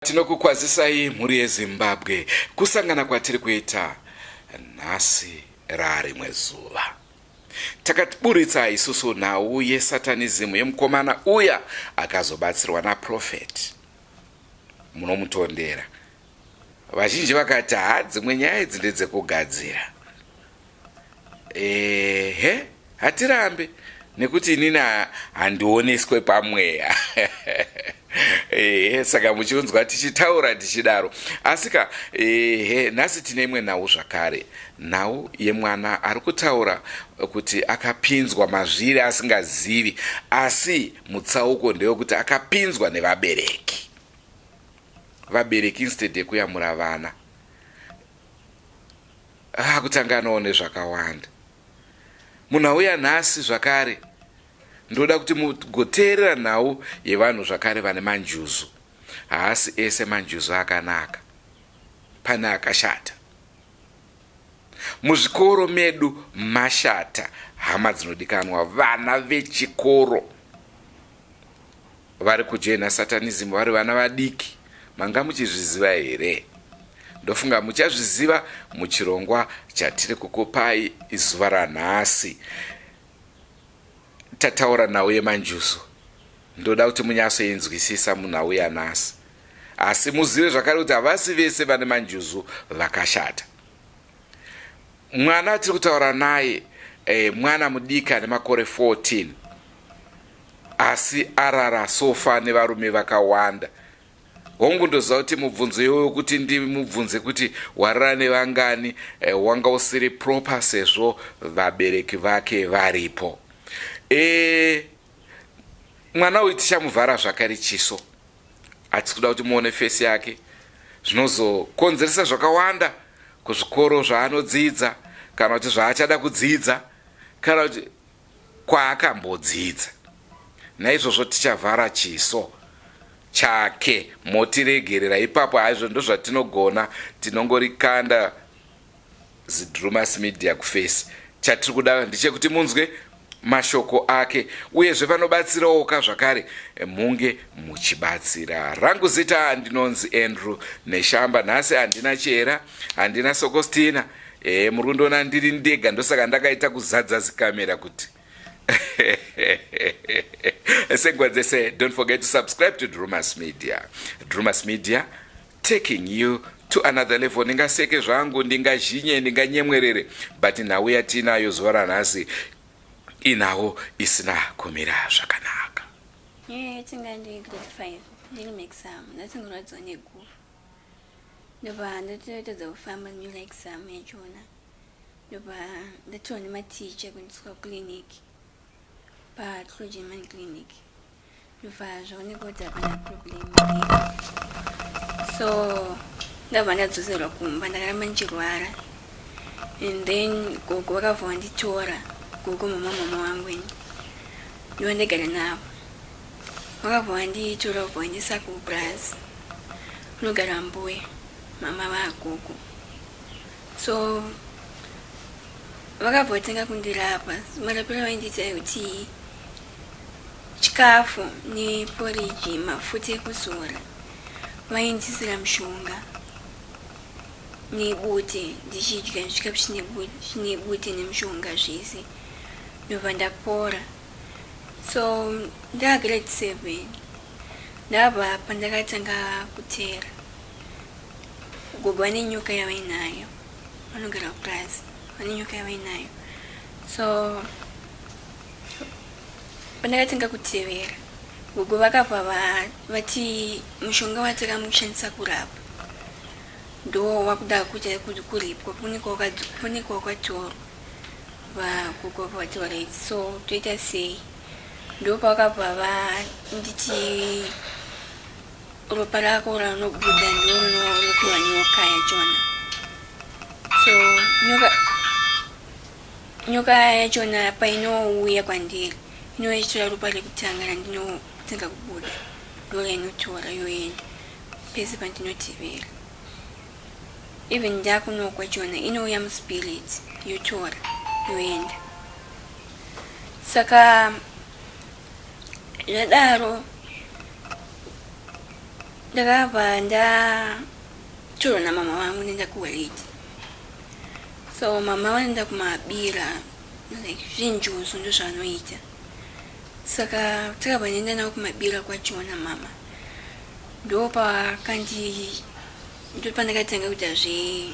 Tinokukwazisai mhuri yeZimbabwe kusangana kwatiri kuita nhasi raarimwe zuva. Takaburitsa isusu nhau yesatanism yemukomana uya akazobatsirwa naProphet. Munomutondera. Vazhinji vakati haa dzimwe nyaya idzi ndedzekugadzira. Ehe, hatirambe nekuti inini handioneswe pamweya. Ehe, saka muchiunzwa tichitaura tichidaro. Asika ehe, nhasi tine imwe nhau zvakare, nhau yemwana ari kutaura kuti akapinzwa mazviri asingazivi, asi mutsauko ndewekuti akapinzwa nevabereki. Vabereki instead yekuyamura vana Akutanganawo nezvakawanda. Munhau yanhasi zvakare ndoda kuti mugoteerera nhau yevanhu zvakare vane manjuzu. Haasi ese manjuzu akanaka. Pane akashata. Muzvikoro medu mashata hama dzinodikanwa vana vechikoro Vari kujoina satanism vari vana vadiki manga muchizviziva here? Ndofunga muchazviziva muchirongwa chatiri kukupai zuva ranhasi. Tataura nhau yemanjuzu, ndoda kuti munyatsoinzwisisa munhau yanhasi. Asi muzive zvakare kuti havasi vese vane manjuzu vakashata. Mwana atiri kutaura naye eh, mwana mudiki ane makore 14 asi arara sofa nevarume vakawanda. Hongu ndoziva kuti mubvunzo iwoyo kuti ndimubvunze kuti warara nevangani eh, wanga usiri proper sezvo vabereki vake varipo. E, mwana uyu tichamuvhara zvakare chiso, hatisi kuda kuti muone fesi yake, zvinozokonzeresa zvakawanda kuzvikoro zvaanodzidza kana kuti zvaachada kudzidza kana kuti kwaakambodzidza. Naizvozvo tichavhara chiso chake, motiregerera ipapo. Haizvo ndozvatinogona, tinongorikanda ziDrumas Media kufesi. Chatiri kuda ndechekuti munzwe mashoko ake, uyezve vanobatsirawo ka zvakare munge muchibatsira. Rangu zita ndinonzi Andrew Neshamba. Nhasi handina Chera, handina Sokostina. E, muri kundiona ndiri ndega, ndosaka ndakaita kuzadza zikamera kuti senguva dzese. Don't forget to subscribe to Drumas Media. Drumas Media taking you to another level. Ndingaseke zvangu, ndingazhinye, ndinganyemwerere, but nhau yatinayo zuva ranhasi inhau isina kumira zvakanaka. Yeah, tinga ndiri grade 5 ndiri muexam, ndatingorwadziwa neguva, ndobva ndatoitadza kufamba nyora exam yachona, ndobva ndatorwa nematicha kuendeswa kuclinic paTrojan Clinic, ndobva zvaonekwa kuti hapana problem, so ndabva ndadzoserwa kumba. Ndakaramba ndichirwara and then gogo vakabva vanditora. Gogo mama wangu ini ndiva ndaigara navo, vakabva vanditora, kubva vandiisa kupurazi kunogara mbuya mama vagogo. So vakabva vatenga kundirapa. Marapiro avaindiita ekuti chikafu neporiji, mafuta ekuzora, vaindisira mushonga nebute, ndichidya chikafu chine bute nemushonga zvese, ndobva ndapora. So ndaa grade 7 ndabva pandakatanga kuteera gogo. Vane nyoka yavainayo, vanogara kupurazi, vane nyoka yavainayo. So pandakatanga kutevera gogo, vakabva vati mushonga watakamushandisa kurapa ndo wakuda kuita kuripwa, kunenge wakatorwa. Vagogo vati alright, so toita sei? Ndo pavakabva vanditi ropa rako ranobuda ndo rinopiwa nyoka yachona. So nyoka yachona painouya kwandiri, inouya ichitora ropa rekutanga randinotanga kubuda, ndo rainotora yoenda pese pandinotevera. Even ndakuno kwachona inouya muspirit, yotora yoenda. Saka zvadaro Ndakabva ndatorwa namama vangu nenda kuholiday. So mama vanoenda kumabira like zvenjuzu ndozvavanoita. Saka takabva ndaenda navo kumabira kwachona mama. Ndopakandi ndopandakatanga kuita zve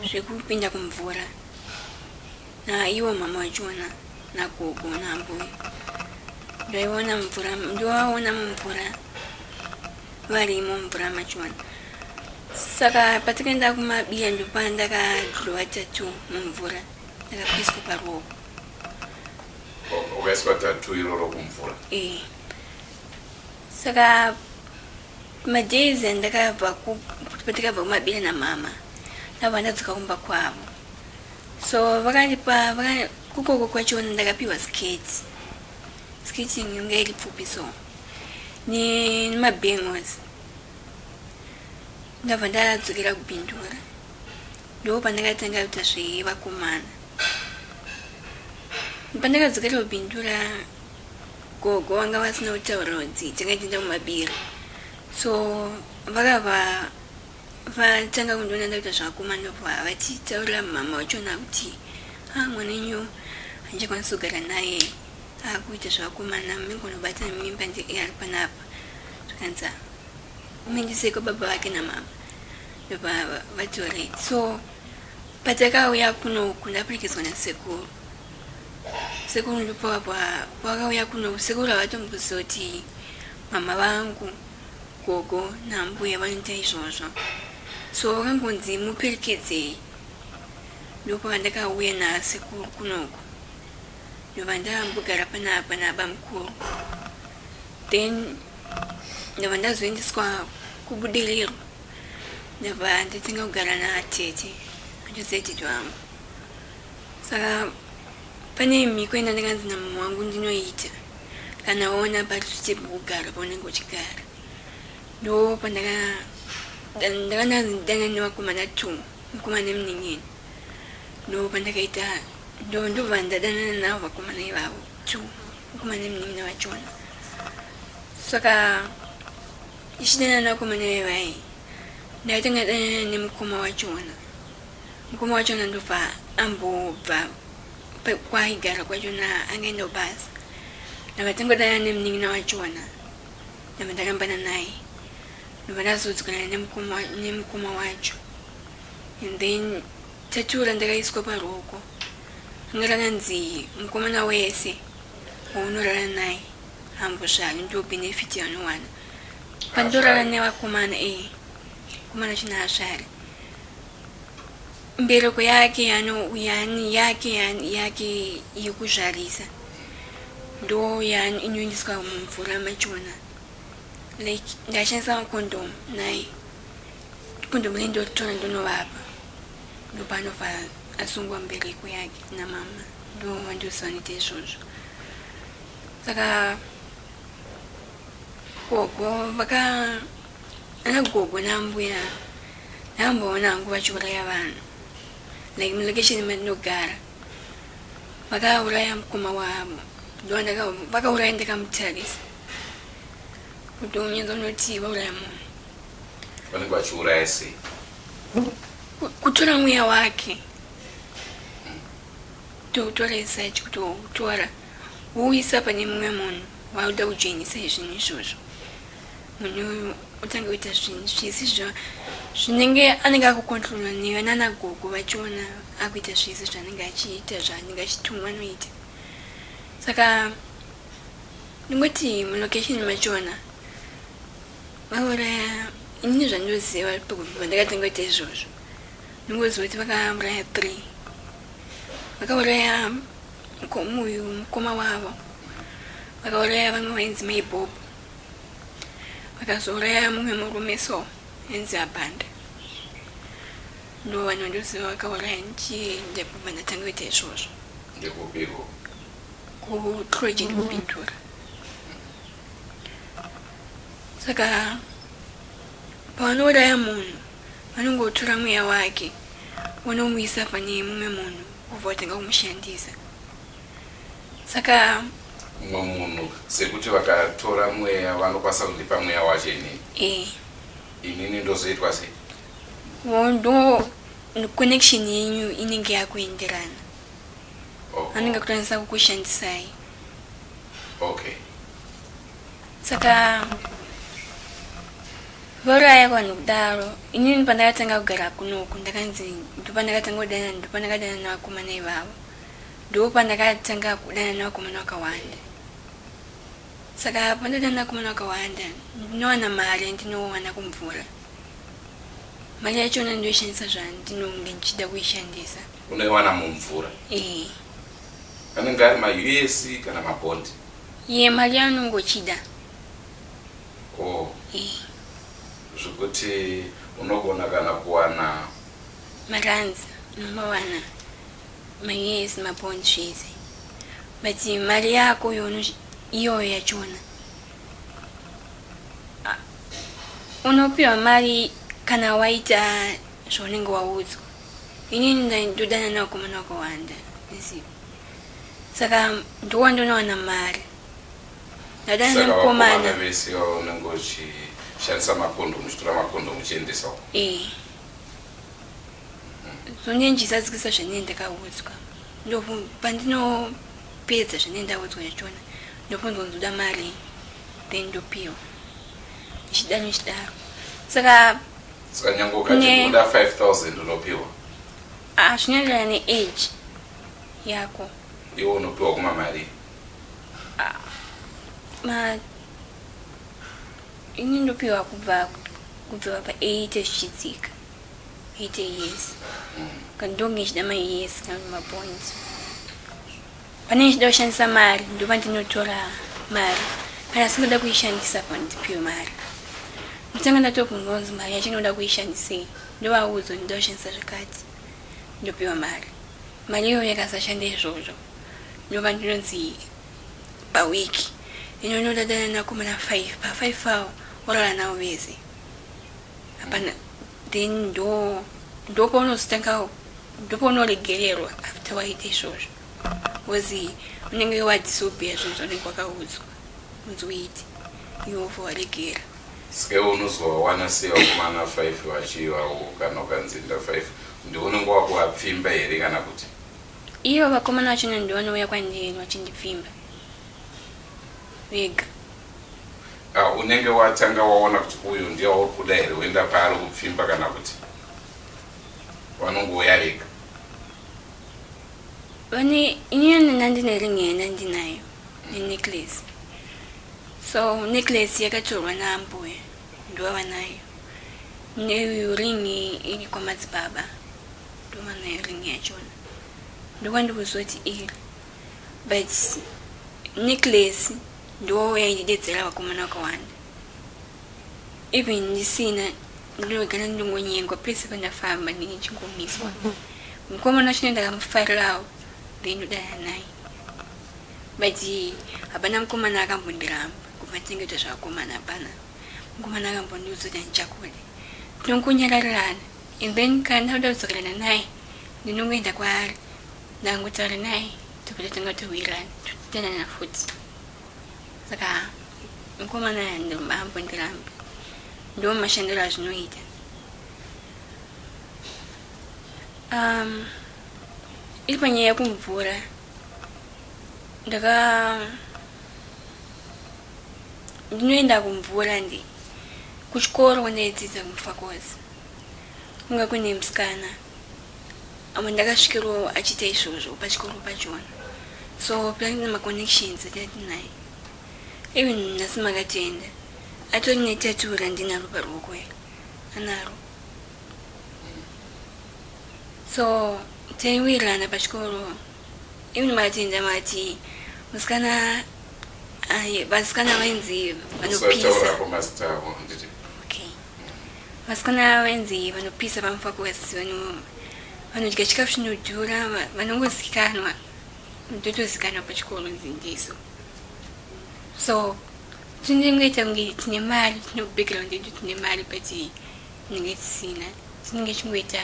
zvekupinda kumvura. Naivo mama vachona nagogo naambuya ndaiona mvura ndovaona mumvura varimo mumvura machona saka patakaenda kumabiya ndopandakadrowa tatu mumvura ndakapiswa paruoko. Ukaiswa tatu iroro kumvura? Eh, saka madays andakabva patakabva kumabiya namama ndabva ndadzoka kumba kwavo. So vakandipa vaka, kukoko kwachona ndakapiwa skirt. Skirt inge iri pfupi so nemabangles. Ndabva ndadzokera kuBindura. Ndo pandakatanga kuita zvevakomana. Pandakadzokera kuBindura gogo vanga vasina kutaura kuti tanga tienda kumabira. So vakabva Vatanga kundiona ndakuita zvakomana ndobva vachitaurira mama vachona kuti ha mwana wenyu handichakwanisi kugara naye akuita zvakomana mingonobata mimba ari panapa zvikanzi muendesei kwababa vake namama ndobva vati orit. So patakauya kuno kundaperekedzwa nasekuru, sekuru ndopavakauya kuno sekuru havatomboziva kuti mama vangu Gogo nambuya vanoita izvozvo so vakangonzi muperekedzei ndopavandakauya nasekuru kunoku ndobva ndambogara panapa nabamukuru then ndobva ndazoendeswa kuBudiriro ndobva ndatanga kugara natete andizetete wangu. Saka pane mhiko yandakanzi namama wangu ndinoita kana waona pari suitable kugara paunenge uchigara. Ndo pandakandakandana nevakomana two, mukoma nemunin'ina. Ndo pandakaita ndo ndobva ndadanana navo vakomana ivavo two, mukoma nemunin'ina vachona. Saka ndichidanana nevakomana ivai ndakatanga danana nemukoma wachona. Mukoma wachona ndobva ambobva kwaaigara kwachona angaenda kubasa. Ndabva tangodana nemunin'ina wachona ndabva ndarambana naye ndobva ndazodzokana nemukoma wacho and then tattoo randakaiswa paruoko ranga rakanzi mukomana wese waunorara naye hambozvari ndo benefit yaunowana pandorara nevakomana e mukomana china hazvari Mbereko yake yano yani yake yani yake yekuzvarisa ndo yani inoendeswa mumvura machona like ndashandisa makondomu naye kondomu rei ndoritora ndonovapa ndopaanobva asungwa mbereko yake namama ndo vandozivanoita izvozvo saka gogo vaka Ana gogo naambuya ndamboona hangu vachiuraya vanhu like mulocation mandinogara vakauraya mukoma wavo vakauraya ndakamutarisa kuti unyenza unoti vauraya munhu. Vanenge vachiuraya sei? Kutora mweya wake totora isachi kutotora wouyisa pane mumwe munhu wakuda kujoinisa zvinhu izvozvo. Munhu uyu otange kuita zvinhu zvese zvinenge anenge akukontrolwa newe nana gogo vachiona akuita zvese zvaanenge achiita zvaanenge achitumwa anoita. Saka ndingoti mulocation machona vauraya inini zvandinoziva pandakatanga kuita izvozvo ndingoziva kuti vakauraya 3 vakauraya uyu mukoma wavo vakauraya vamwe vainzi mai Bob vakazouraya mumwe murume so ainzi Abanda. Ndo vanhu vandoziva vakauraya ndiye ndabva ndatanga kuita izvozvo. Ndekupiko? KuProject Kupindura. Saka pavanouraya munhu vanongotora mweya wake vonomuisa pane mumwe munhu vobva vatanga kumushandisa. Saka Mumwe munhu sekuti vakatora mweya vanokwanisa kundipa mweya wacho inini? E. Inini ndozoitwa sei? Ndo connection yenyu inenge yakuenderana. Anenge akutwanisa kukushandisai. Okay. Saka vauraya vanhu kudaro, inini pandakatanga kugara kunoku ndakanzi ndopandakatanga kudanana, ndopandakadanana nevakomana ivavo, ndopandakatanga kudanana nevakomana vakawanda. Saka pandodanana nevakomana vakawanda ndinowana mari yandinowana kumvura. Mari yachona ndoishandisa zvandinonge ndichida kuishandisa. Unoiwana mumvura? Ee. Anenge ari maUS kana mabhondi? Ye, mari yaunonge uchida. Oh. Ee. Zvekuti unogona kana kuwana marands, unomawana maUS, mabond, zvese, but mari yako iyoyo yachona unopiwa mari kana waita zvaunenge waudzwa. Inini ndodana nevakomana vakawanda nezivo, saka ndowa ndonowana mari ndadana Saka nemukomana. Vakomana vese unenge uchishandisa makondomu, uchitora makondomu uchiendesa uko? Ee, zvonenge ndichisadzikisa zvanenge ndakaudzwa. Pandinopedza zvanenge ndaudzwa zvachona, ndobvunzwa ndoda mari, then ndopiwa, ndichidaro ndichidaro. Saka Saka nyange ukati unoda 5000 unopiwa? Ah, zvinoenderana neage yako. Iwe unopiwa kumamari? Ma ini ndopiwa kubva pa8 zvichidzika, 8 years. Kana ndonge ndichida mayears kana mabonds, pane ndichida kushandisa mari ndopandinotora mari. Kana asingada kuishandisa, pandipiwe mari, ndotanga ndatobvunzwa kunzi mari yacho inoda kuishandisei, ndovaudzwa ndinoda kushandisa zvakati, ndopiwa mari. Mari iyoyo yakasashanda izvozvo, ndova ndinonzi pawiki ino ndodadana nakomana 5, pa5 avo orara navo vese, hapana. Then ndopaunozotanga, ndopaunoregererwa after waita izvozvo, because unenge wadisobey zvinhu zvaunenge wakaudzwa kunzi uite, iwe wobva waregera. Saka iwe unozovawana sei vakomana 5 vachivawo kana ukanzi nda 5? Ndiunenge wakuvapfimba here kana kuti? Ivo vakomana vachona ndivanouya kwandiri vachindipfimba vega. Ah, unenge watanga waona kuti uyu ndiye wauri kuda here woenda paari kupfimba, kana kuti vanongouya vega? Vane inini nandine ring yandandinayo nenecklace, so necklace yakatorwa naambuya, ndova nayo, neuyu ring iri kwamadzibaba, ndova nayo ring yachona, ndokwandikuzoti iri. But necklace ndo yaindidedzera vakomana vakawanda. Even ndisina, ndinogara ndingonyengwa pese pandafamba, ndinge ndichingomiswa. Mukomana wacho ndakamufarirawo, then ndodana naye, but hapana mukomana akambondiramba kubva ndichengetwa zvavakomana. Hapana mukomana akambondiudza kuti handichakude. Tinongonyararirana and then kana ndakuda kudzokerana naye, ndinongoenda kwaari, ndangotaura naye, tobva tatanga towirirana, todanana futi. Saka mukomana ambondiramba. Ndo mashandiro azvinoita. Iri panyaya yekumvura, ndaka ndinoenda kumvura ndi kuchikoro kwandaidzidza kuMufakose, kunga kune musikana amwe ndakasvikirawo achiita izvozvo pachikoro pachona. So plan maconnections atatinaye. Even nhasi makatenda atori netattoo randinaro paruoko anaro. So taiwirirana pachikoro. Even makatenda mati musikana, vasikana vainzi vanopisa. Usataurako mazita avo, handiti? Okay, vasikana vainzi vanopisa paMufakose, vanodya chikafu chinodhura, vanongozikanwa, ndotozikanwa pachikoro nzi ndiso. So tinongoita kunge tine mari, tine background yedu, tine mari, but tinenge tisina. Tinenge chingoita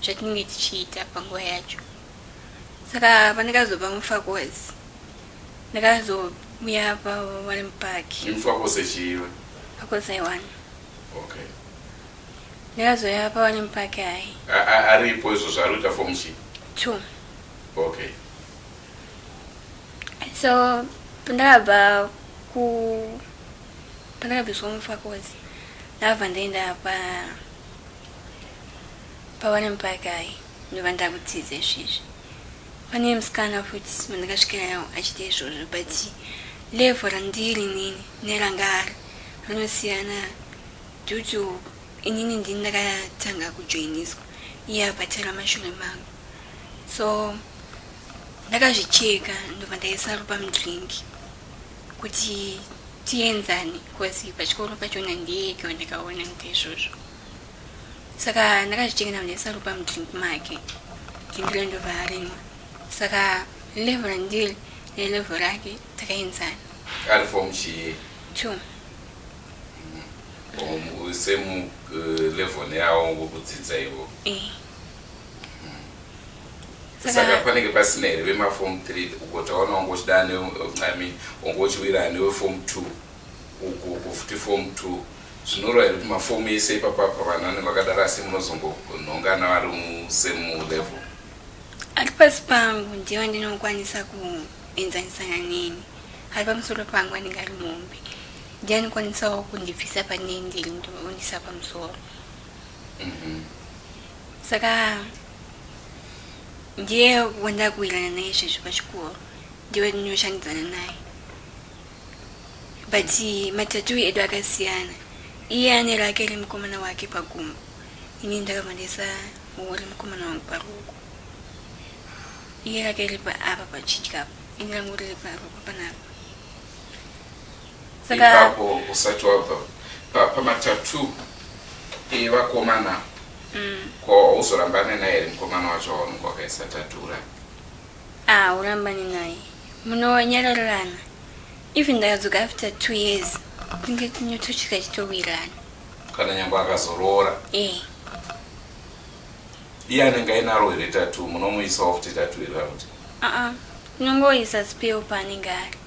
zvatinenge tichiita panguva yacho. Saka pandakazobva Mufakose, Ndakazouya paWarren Park. Imufakose chiiwe? Fakose 1. Okay. Ndakazouya paWarren Park ayi. Aripo izvo zvaari kuita form chii? 2. Okay. So pandakabva ku pandakabviswa mufakosi ndakabva ndaenda pa paWarren Park ayi ndobva ndakudzidza izvizvi. Pane musikana futi wandakasvikira achiita izvozvo, but level randiri inini neranga ari rinosiyana due to inini ndini ndakatanga kujoiniswa, iye abva mashure mangu. So ndakazvicheka, ndobva ndaisa ropa mudrink kuti tienzane, because pachikoro pachona ndiyega wandakaona nita izvozvo. Saka ndakazvicheka, ndabva ndaisa ropa mudrink make, drink rero ndobva arimwa. Saka level randiri nelevel rake takaenzana. Ari form chii? 2. Same level neavo vokudzidza ivo? Eh. Saka panenge pasina here vemaform 3 uko? Taona wange uchida, I mean, wange uchiwira neweform 2 uko futi form 2. Zvinoreva here kuti mafomu ese ipapapa vanhu vanenge vakadaro, asi munozongonhongana vari musame level? Ari pasi pangu ndiye wandinokwanisa kuenzanisana neni. Ari pamusoro pangu anenge ari muhombe, ndiye anokwanisawo kundibvisa pane ndiri ndondisa pamusoro. Saka ndiye wandakuwirana naye izvezvi pachikoro, ndiye wandinoshandidzana naye, but matattoo edu akasiyana. Iye ane rake remukomana wake pagumbo, ini ndakabva ndaisa remukomana wangu paruoko. Iye rake riri apa pachidyapo, ini rangu riri paruoko panapa. Saka Ipapo usati wabva pamatattoo evakomana, ko hauzorambane naye here mukomana wacho waunenge wakaisa tattoo rake? Ah, urambani naye, munonyararana. Even ndakadzoka after 2 years, tinge tinotosvika chitowirana. Kana nyange akazoroora? Eh. Iye anenge ainaro here tattoo? Munomuisawo futi tattoo here kuti? Aa, tinongoisa spell paanenge ari,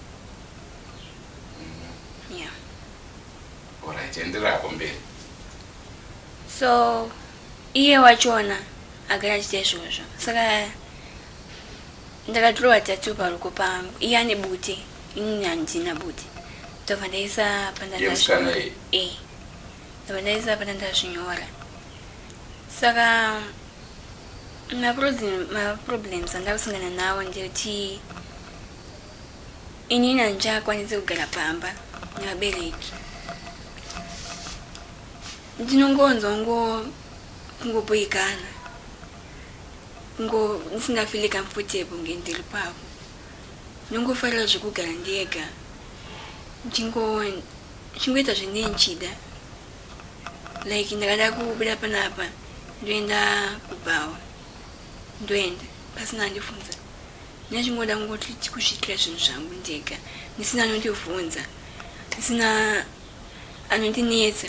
yeah. Alright, enderako mberi. So iye wachona agara achiita izvozvo. Saka ndakatorwa tattoo paruoko pangu, iye ane bute, inini handina bute. Ndobva ndaisa Yemusikana iyi? E, ndobva ndaisa pana ndazvinyora. Saka maproblems andakusangana nawo ndekuti inini handichakwanisi kugara pamba nevabereki. Ndinongonzwa kungoboikana, kungo ndisingafeel comfortable nge ndiri pavo. Ndinongofarira zvekugara ndega, ndichingoita zvendinenge ndichida. Like ndakada kubuda panapa, ndoenda kubhawa, ndoenda pasina andibvunza. Ndinachingoda kungoti kuzviitira zvinhu zvangu ndega, ndisina anondibvunza, ndisina anondinetsa,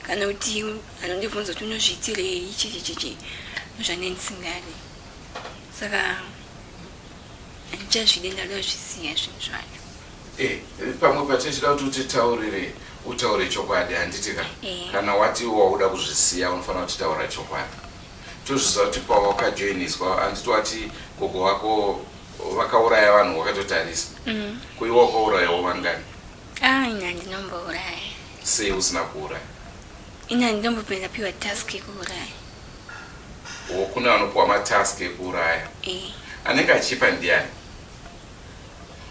kana kuti anondibvunza kuti unozviitirei chichi chichi. Ndozvandinenge ndisingadi. Saka handichazvidi, ndada kuzvisiya zvinhu zvacho. Eh, pamwe patichida kuti utitaurire, utaure chokwadi, handiti ka? Eh. Kana wati wauda kuzvisiya, unofanira kutitaura chokwadi. Tozviziva kuti pawakajoiniswa, handiti wati gogo wako vakauraya vanhu wakatotarisa? Kuiwa wakaurayawo vangani? Ah, ini handinombouraya. Sei usina kuuraya? Ini handinombobva ndapiwa task yekuuraya. O, kune vanopiwa matask ekuuraya? Eh. Anenge achipa ndiani?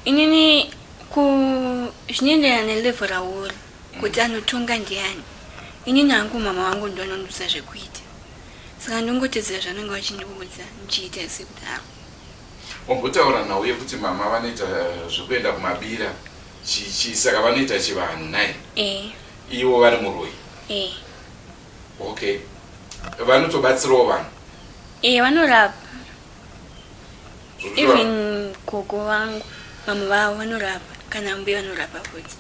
Inini ku zvinoenderana nelevel rauri kuti anotonga ndiani. Inini hangu mama vangu ndo anondiudza zvekuita, saka ndongotedzera zvanenge vachindiudza, ndichiita sekudaro. Wambotaura nhau yekuti mama vanoita zvekuenda kumabira chichi, saka vanoita chivanhu nai? E. Ivo vari muroyi? E. Okay, vanotobatsirawo vanhu? E, vanorapa. Even gogo vangu, vamwe vavo vanorapa, kana mbuya vanorapa futi.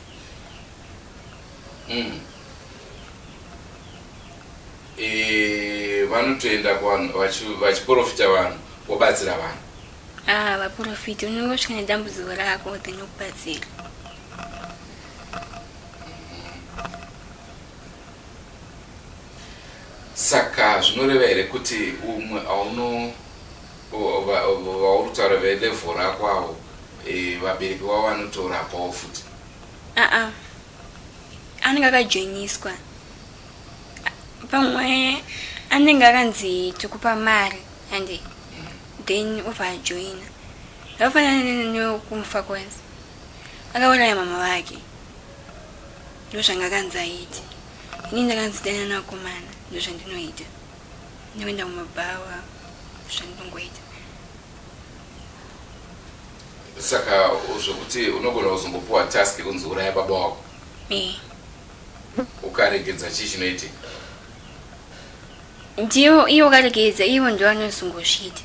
E, vanotoenda kuvanhu vachiprofita vanhu, vobatsira vanhu? Ah, vaprofiti unongosvika nedambudziko rako then okubatsira. Saka zvinoreva here kuti umwe auno vauri kutaura velevhel rako avo eh, vabereki vavo vanotorapawo futi? Aa, anenge akajoiniswa pamwe anenge akanzi tikupa mari handi then obva ajoina. Zvakafanana nekumfa kwanzi akauraya mama vake ndozvanga akanzi aite. Ini ndakanzi dana nakomana ndozvandinoita. Ndinoenda kumabhawa zvandinongoita. Saka zvekuti unogona kuzongopuwa task yekunzi uraya baba wako. Eh. Ukaregedza chii chinoitika? Ndiwo iwo ukaregedza iwo ndiwo anozongozviita.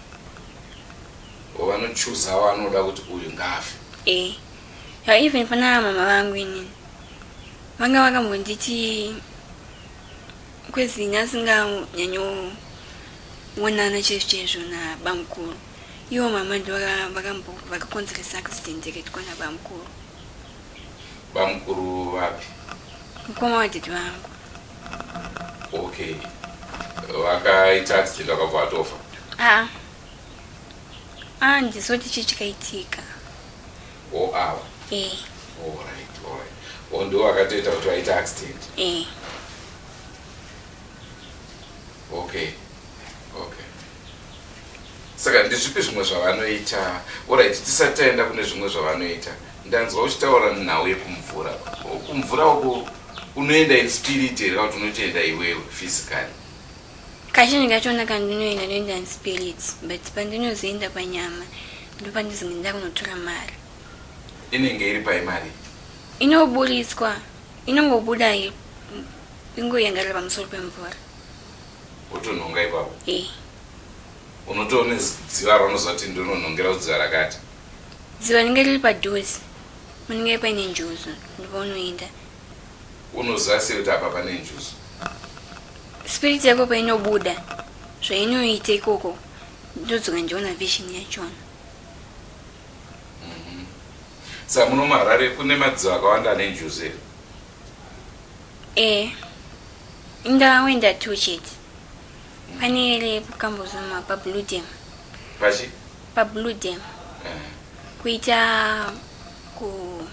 Vanochuza vanoda kuti uyu ngaafe. Eh. Ya even pana mama vangu inini. Vanga vakambonditi kwezini asinganyanyoonana chaizvo chaizvo nabamukuru. Ivo mama ndivo vakakonzeresa accident yakaitwa nabamukuru. Bamukuru vapi? Mukoma wadaddy vangu. Okay. Vakaita accident vakabva vatofa? Ah. Ah, ndizoti chii chakaitika. O ava? Eh. Alright, alright. O ndivo vakatoita kuti vaita accident? Eh. Okay. Okay. Saka ndezvipi zvimwe zvavanoita? Alright, tisati taenda kune zvimwe zvavanoita. Ndanzwa uchitaura nhau yekumvura. Kumvura uko unoenda in spirit here kana kuti unotoenda iwewe physically? Kazhinji kachona kandinoenda ndinoenda in spirit but pandinozoenda panyama ndopandinozenge ndakunotora mari. Inenge iri pai mari? Inoburitswa, inongobuda ingoyangarira pamusoro pemvura. Wotonhonga ipapo? Eh. Unotoone dziva raunoziva kuti ndinonhongera kudziva rakati? Dziva rinenge riri padhuze, munenge paine njuzu ndopaunoenda. Unoziva sei kuti apa pane njuzu? Spirit yako painobuda zvainoita ikoko ndodzoka ndiona vision yachona. Saka muno muHarare kune madziva akawanda ane njuzu here? Eh, indaenda two chete. Pane ere kukambozuma paBlue Dam. Pachi? PaBlue Dam. Kuita ku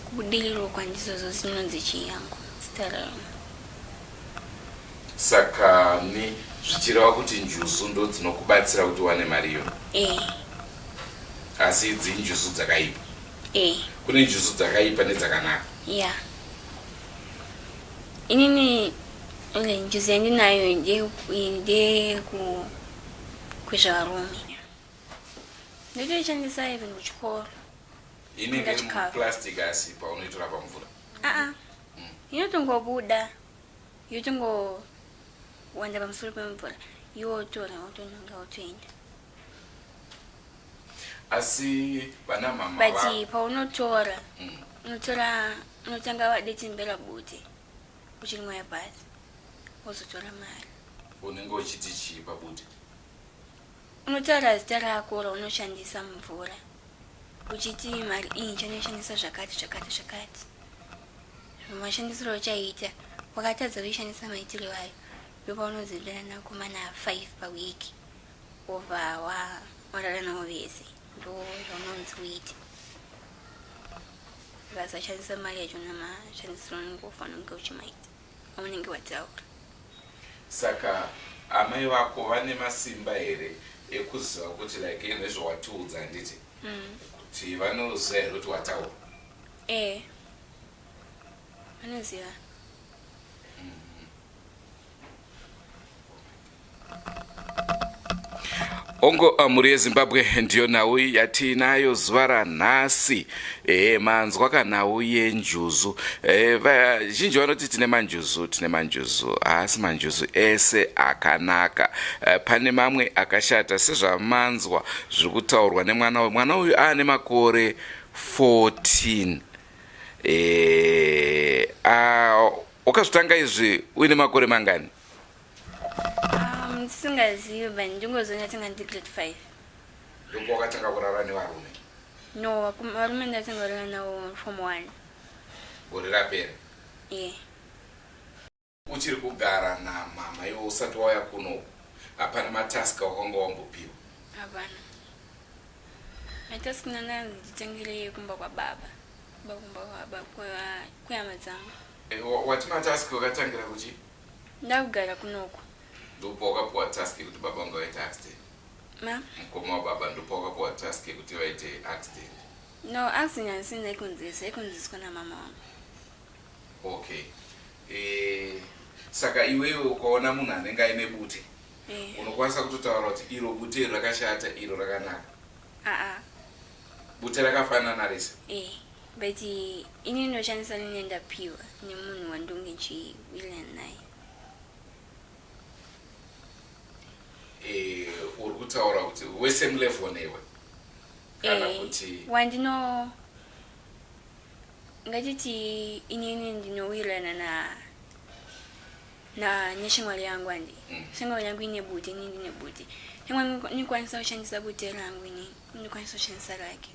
kubudiriro kwandizozo zinonzi chii yangu zita raro. Saka ni zvichireva kuti njuzu ndo dzinokubatsira kuti uwane mari iyo? Eh. Asi idzi njuzu dzakaipa? Eh. Kune njuzu dzakaipa nedzakanaka? Yeah. Inini njuzu yandinayo ndeyeku kwezvarume. Ndotoishandisa even kuchikoro. Inenge iri muplastic asi paunoitora pamvura? Aa. Inotongobuda yotongowanda pamusoro pemvura iwe wotora wotonhonga wotoenda. Asi vana mama but paunotora unotora unotanga wadetimbera bute uchirimwaya pasi wozotora mari. Unenge uchiti chii pabute? Unotaura zita rako raunoshandisa mumvura uchiti mari iyi ndichanoshandisa zvakati zvakati zvakati. Mashandisiro auchaita wakatadza kuishandisa maitiro ayo ndopaunozodana nakomana 5 paweek wobva warara navo vese ndozvaunonzi uite. Ukasashandisa mari yacho namashandisiro aunenge ufanira kunge uchimaita aunenge wataura. Saka amai vako vane masimba here ekuziva kuti like ino izvo watiudza handiti kuti vanoziva here kuti wataura? Eh, vanoziva. Ongo mhuri yeZimbabwe ndiyo nhau yatiinayo zuva ranhasi. Ehe, manzwa kanhau yenjuzu. E, vazhinji vanoti tine manjuzu, tine manjuzu. Haasi manjuzu ese akanaka. E, pane mamwe akashata sezvamanzwa zviri kutaurwa nemwana uyu. Mwana uyu aane makore 14. E, wakazvitanga izvi uine makore mangani? Ndisingazivi but ndingozoona tinga ndi grade 5. Ndopawakatanga kurara nevarume? No, varume ndatanga kurara navo form 1. Gore rapera? Yeah. Uchiri kugara namama iwe usati wauya kunoku, hapana matask awakanga wambopiwa? Hapana. Matask nana nditangire kumba kwababa. Kumba kumba kwababa kwehama dzangu. Eh, wati matask wakatangira kuchi? Ndakugara kunoku. Ndopa wakapiwa task yekuti baba vanga vaita accident? Ma? Mukoma wababa ndopa wakapiwa task yekuti vaite accident? No, accident handisi ndaikonzeresa, aikonzereswa namama wangu. Okay. Eh, saka iwewe ukaona munhu anenge aine bute eh, unokwanisa kutotaura kuti iro bute iri rakashata, iro rakanaka? Aa. Bute rakafanana rese? Eh, but ini ndoshandisa rine ndapiwa nemunhu wandonge ndichiwirirana naye. Eh, uri kutaura kuti wesame level newe kana Eh, kuti wandino ngatiti inini ndinowirirana na neshamwari yangu andi shamwari yangu ine bute, inini ndine bute. Shamwari inokwanisa kushandisa bute rangu, inini inokwanisa kushandisa rake.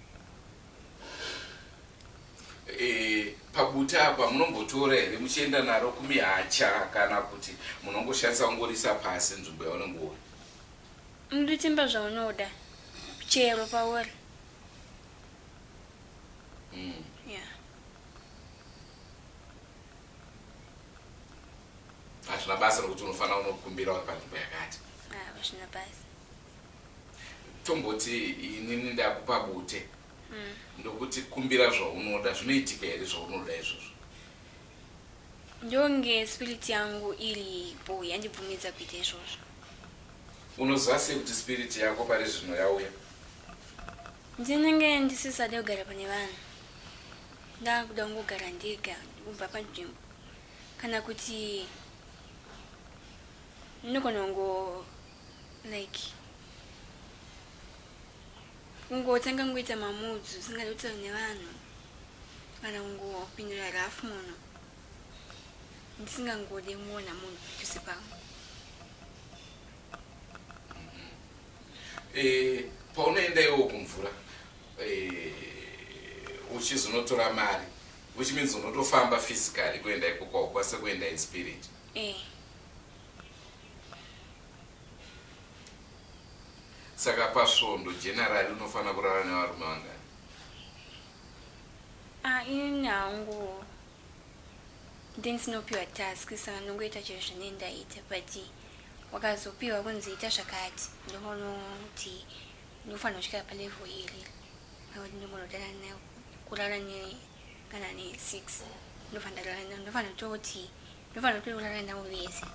E, pabute apa munombotora here muchienda naro kumihacha kana kuti munongoshandisa kungorisa pasi nzvimbo yaunenge uri? Munototemba zvaunoda chero pauri. Yeah. Hazvina basa rokuti unofanira unokumbira uri panzvimbo yakati? Ah, hazvina basa. Tomboti inini ndakupa bute ndokuti kumbira zvaunoda, zvinoitika here zvaunoda izvozvo? Ndonge spirit yangu iripo yandibvumidza kuita izvozvo. Unoziva sei kuti spirit yako pari zvino yauya? Ndinenge ndisisade kugara pane vanhu, ndakuda kungogara ndega kubva panzvimbo, kana kuti ndinogona kungo like kungotanga kungoita mamudzi usingadi kutaura nevanhu, kana kungopindura rafu munhu, ndisingangode muona munhu padhuze pangu. E, paunoenda iwo kumvura e, uchizonotora mari, which means unotofamba physically kuenda ikoko, haukwanise kuenda in spirit? Eh. Saka pasvondo generally unofanira kurara nevarume vangani? Ah, inini hangu ndisinopiwa task, saka ndongoita chero zvinenge ndaita, but wakazopiwa kunzi ita zvakati, ndoona kuti ndinofanira kusvika palevel iri, nekuti ndingonotana kurara ne kana ne6, ndofanira kutoti ndofanira kutorara navo vese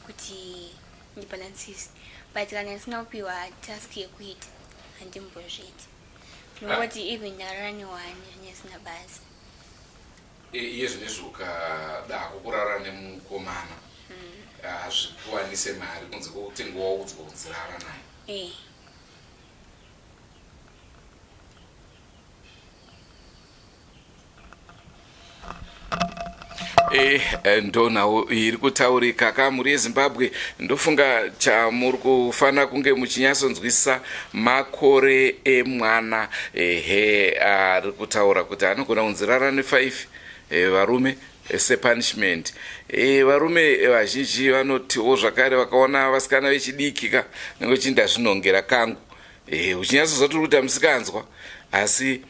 kuti ndibhalansise. But kana ndisina kupiwa task yekuita, handimbozviiti. Ndinongoti even ndarara ne1, zvinenge zvisina basa. E, iye zvinezvi ukadako kurara nemukomana hazvikuwanise mari kunze kwekutenga waudzwa kunzi rara naye? Eh. E, ndonhau iri kutaurika ka, mhuri yeZimbabwe. Ndofunga chamuri kufanira kunge muchinyatsonzwisisa makore emwana. Ehe, ari kutaura kuti anogona kunzi rara ne5 e, varume sepunishment. E, varume vazhinji vanotiwo zvakare vakaona vasikana vechidiki ka nenge uchinda zvinongera kangu e, uchinyatsoziva kuti uri kuita musikanzwa, asi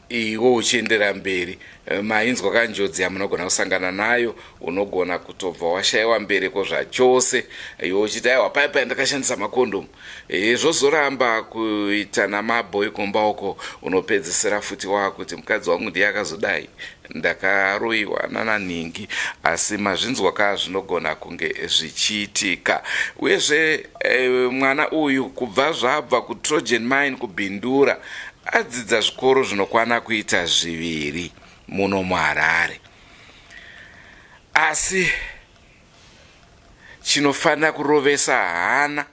iwo uchiendera mberi. Mainzwa kanjodzi yamunogona kusangana nayo. Unogona kutobva washayiwa mbereko zvachose, iwe uchiti aiwa, pai pai ndakashandisa makondomu. E, zvozoramba kuita namabhoi kumba uko, unopedzisira futi waakuti mukadzi wangu ndiye akazodai, ndakaroyiwa nananhingi. Asi mazvinzwa ka, zvinogona kunge zvichiitika. Uyezve e, mwana uyu kubva zvabva kuTrojan Mine kuBindura, adzidza zvikoro zvinokwana kuita zviviri muno muHarare. Asi chinofanira kurovesa hana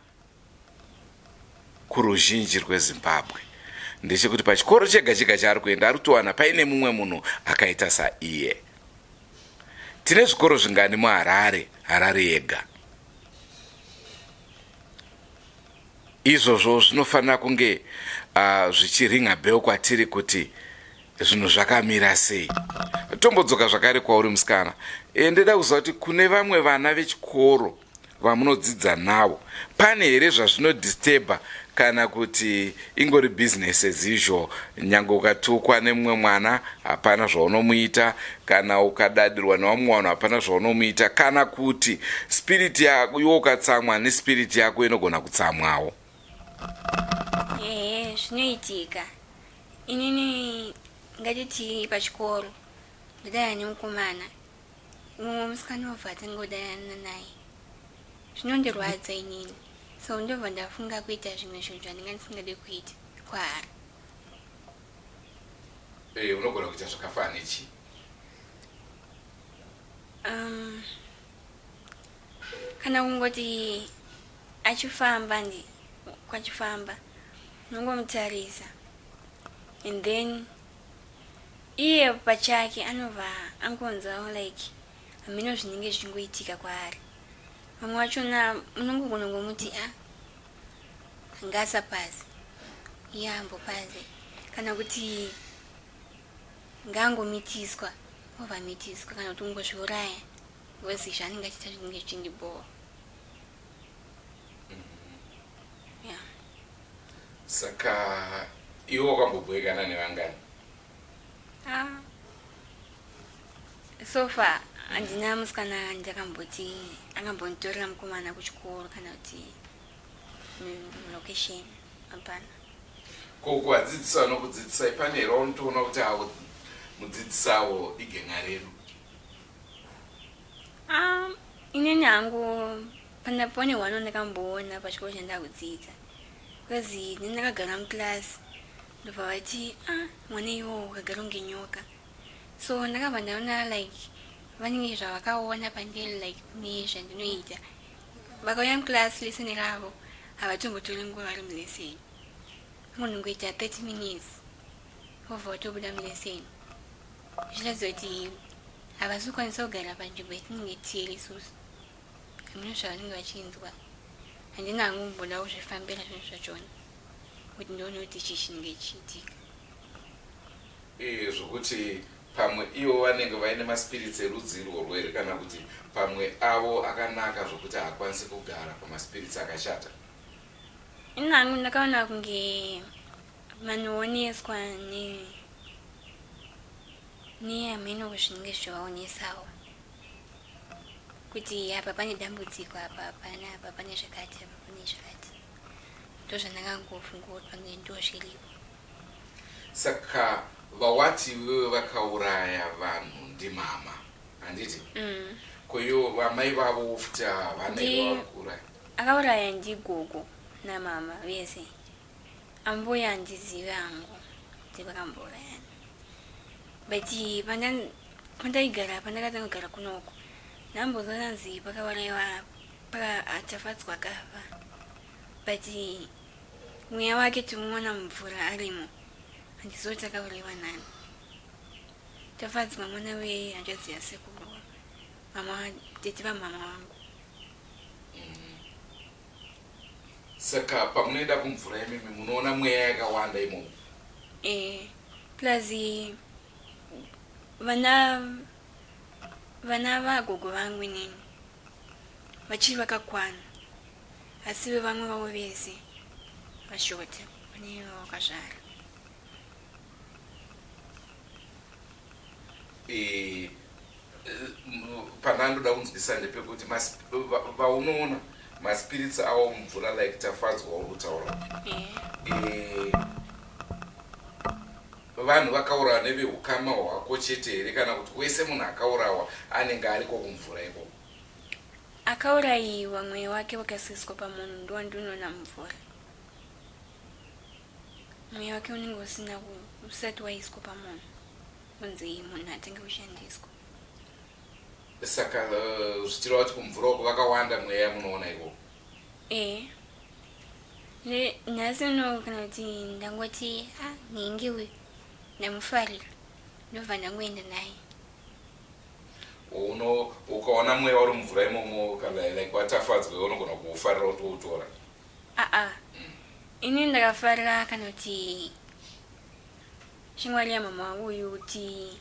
kuruzhinji rweZimbabwe ndechekuti pachikoro chega chega chaari kuenda ari kutowana paine mumwe munhu akaita saiye. Tine zvikoro zvingani muHarare, Harare yega? Izvozvo zvinofanira kunge zvichiringa bell kwatiri kuti zvinhu zvakamira sei. Tombodzoka zvakare kwauri musikana. E, ndoda kuziva kuti kune vamwe vana vechikoro vamunodzidza navo pane here zvazvinodisturba kana kuti ingori business as usual, nyange ukatukwa nemumwe mwana hapana zvaunomuita, kana ukadadirwa nevamwe vanhu hapana zvaunomuita, kana kuti spirit yako iwe ukatsamwa nespirit yako inogona kutsamwawo? Ehe, zvinoitika. Inini ngatiti pachikoro ndodana nemukomana, mumwe musikana obva atanga kudanana naye, zvinondirwadza inini, so ndobva ndafunga kuita zvimwe zvinhu zvandinga ndisingade kuita kwaari. Eh, unogona kuita zvakafanana nechii? Kana kungoti achifamba ndi kwachifamba unongomutarisa, and then iye pachake anobva angonzwawo like hameno zvinenge zvichingoitika kwaari. Vamwe vachona unongogona kungomuti a ngaasapaze, iye ambopaze, kana kuti ngaangomitiswa, obva amitiswa, kana kuti kungozviuraya because zvaanenge achiita zvinenge zvichindibhowa. Yeah. Saka iwe wakambobhoekana nevangani? Ah. So far handina musikana ndakamboti akambonditorera mukomana kuchikoro kana kuti mulocation, hapana. Ko kuvadzidzisi vanokudzidzisai, pane here waunotoona kuti avo mudzidzisi avo igen'a redu? Inini hangu pana pane one wandakamboona pachikoro chandakudzidza, because ini ndakagara muclass, ndobva vati, "Ah, mwana iwowo wakagara kunge nyoka." So ndakabva ndaona like vanenge zvavakaona pandiri, like nezvandinoita. Vakauya muclass, lesson ravo havatombotori nguva vari mulesson, vangonongoita 30 minutes vobva vatobuda mulesson, zvichiratidza kuti havasi kukwanisa kugara panzvimbo yatinenge tiri isusu. Hamuna zvavanenge vachinzwa. Handina hangu kumboda kuzvifambira zvinhu zvachona kuti ndione kuti chii chinenge chichiitika. Zvokuti pamwe ivo vanenge vaine maspirits erudzi irworwo here, kana kuti pamwe avo akanaka zvokuti haakwanisi kugara pamaspirits akashata? Ini hangu ndakaona kunge vanooneswa ne nehameno zvinenge zvichivaonesawo kuti apa pane dambudziko, apa pane, apa pane zvakati, apa pane zvakati. Ndozvandakangofunga kuti pamwe ndo zviripo. Saka vawati iwewe vakauraya vanhu ndimama, handiti? Mm. Ko ivo vamai vavo futi havana vakuuraya? Akauraya ndigogo namama vese. Ambuya handizivi hangu kuti vakambourayana, but pandaigara, pandakatanga kugara kunoko, ndambonzwa nanzi pakaurayiwa Tafadzwa akafa, but mweya wake timuona mumvura arimo. Handizivi kuti akaurayiwa nani. Tafadzwa mwana wehanzvadzi yasekuru, mama, tete vamama vangu. Saka pamunoenda kumvura imimi munoona mweya yakawanda imomo? Eh, plus vana vagogo vangu inini vachiri vakakwana, asi vevamwe vavo vese vashota pane vakazvara. Pandandoda kunzwisa ndepekuti vaunoona maspirits avo mumvura, like Tafadzwa uri kutaura, vanhu vakaurawa neveukama hwako chete here, kana kuti wese munhu akaurawa anenge ariko kumvura ikoko? Akaurayiwa mweya wake wakaiswa pamunhu ndowandinoona mumvura. Mweya wake unenge usina usati waiswa pamunhu kunzi munhu atange kushandiswa. Saka zvichireva kuti kumvura uko vakawanda mweya munoona ikoko? Eh, nhasi uno kana kuti ndangoti, "A, nhingi uyu ndamufarira," ndobva ndangoenda naye. Uno ukaona mweya uri mumvura imomo, kana like waTafadzwa, unogona kuufarira utoutora? Aa, ini ndakafarira kana kuti shamwari yamama wangu uyu kuti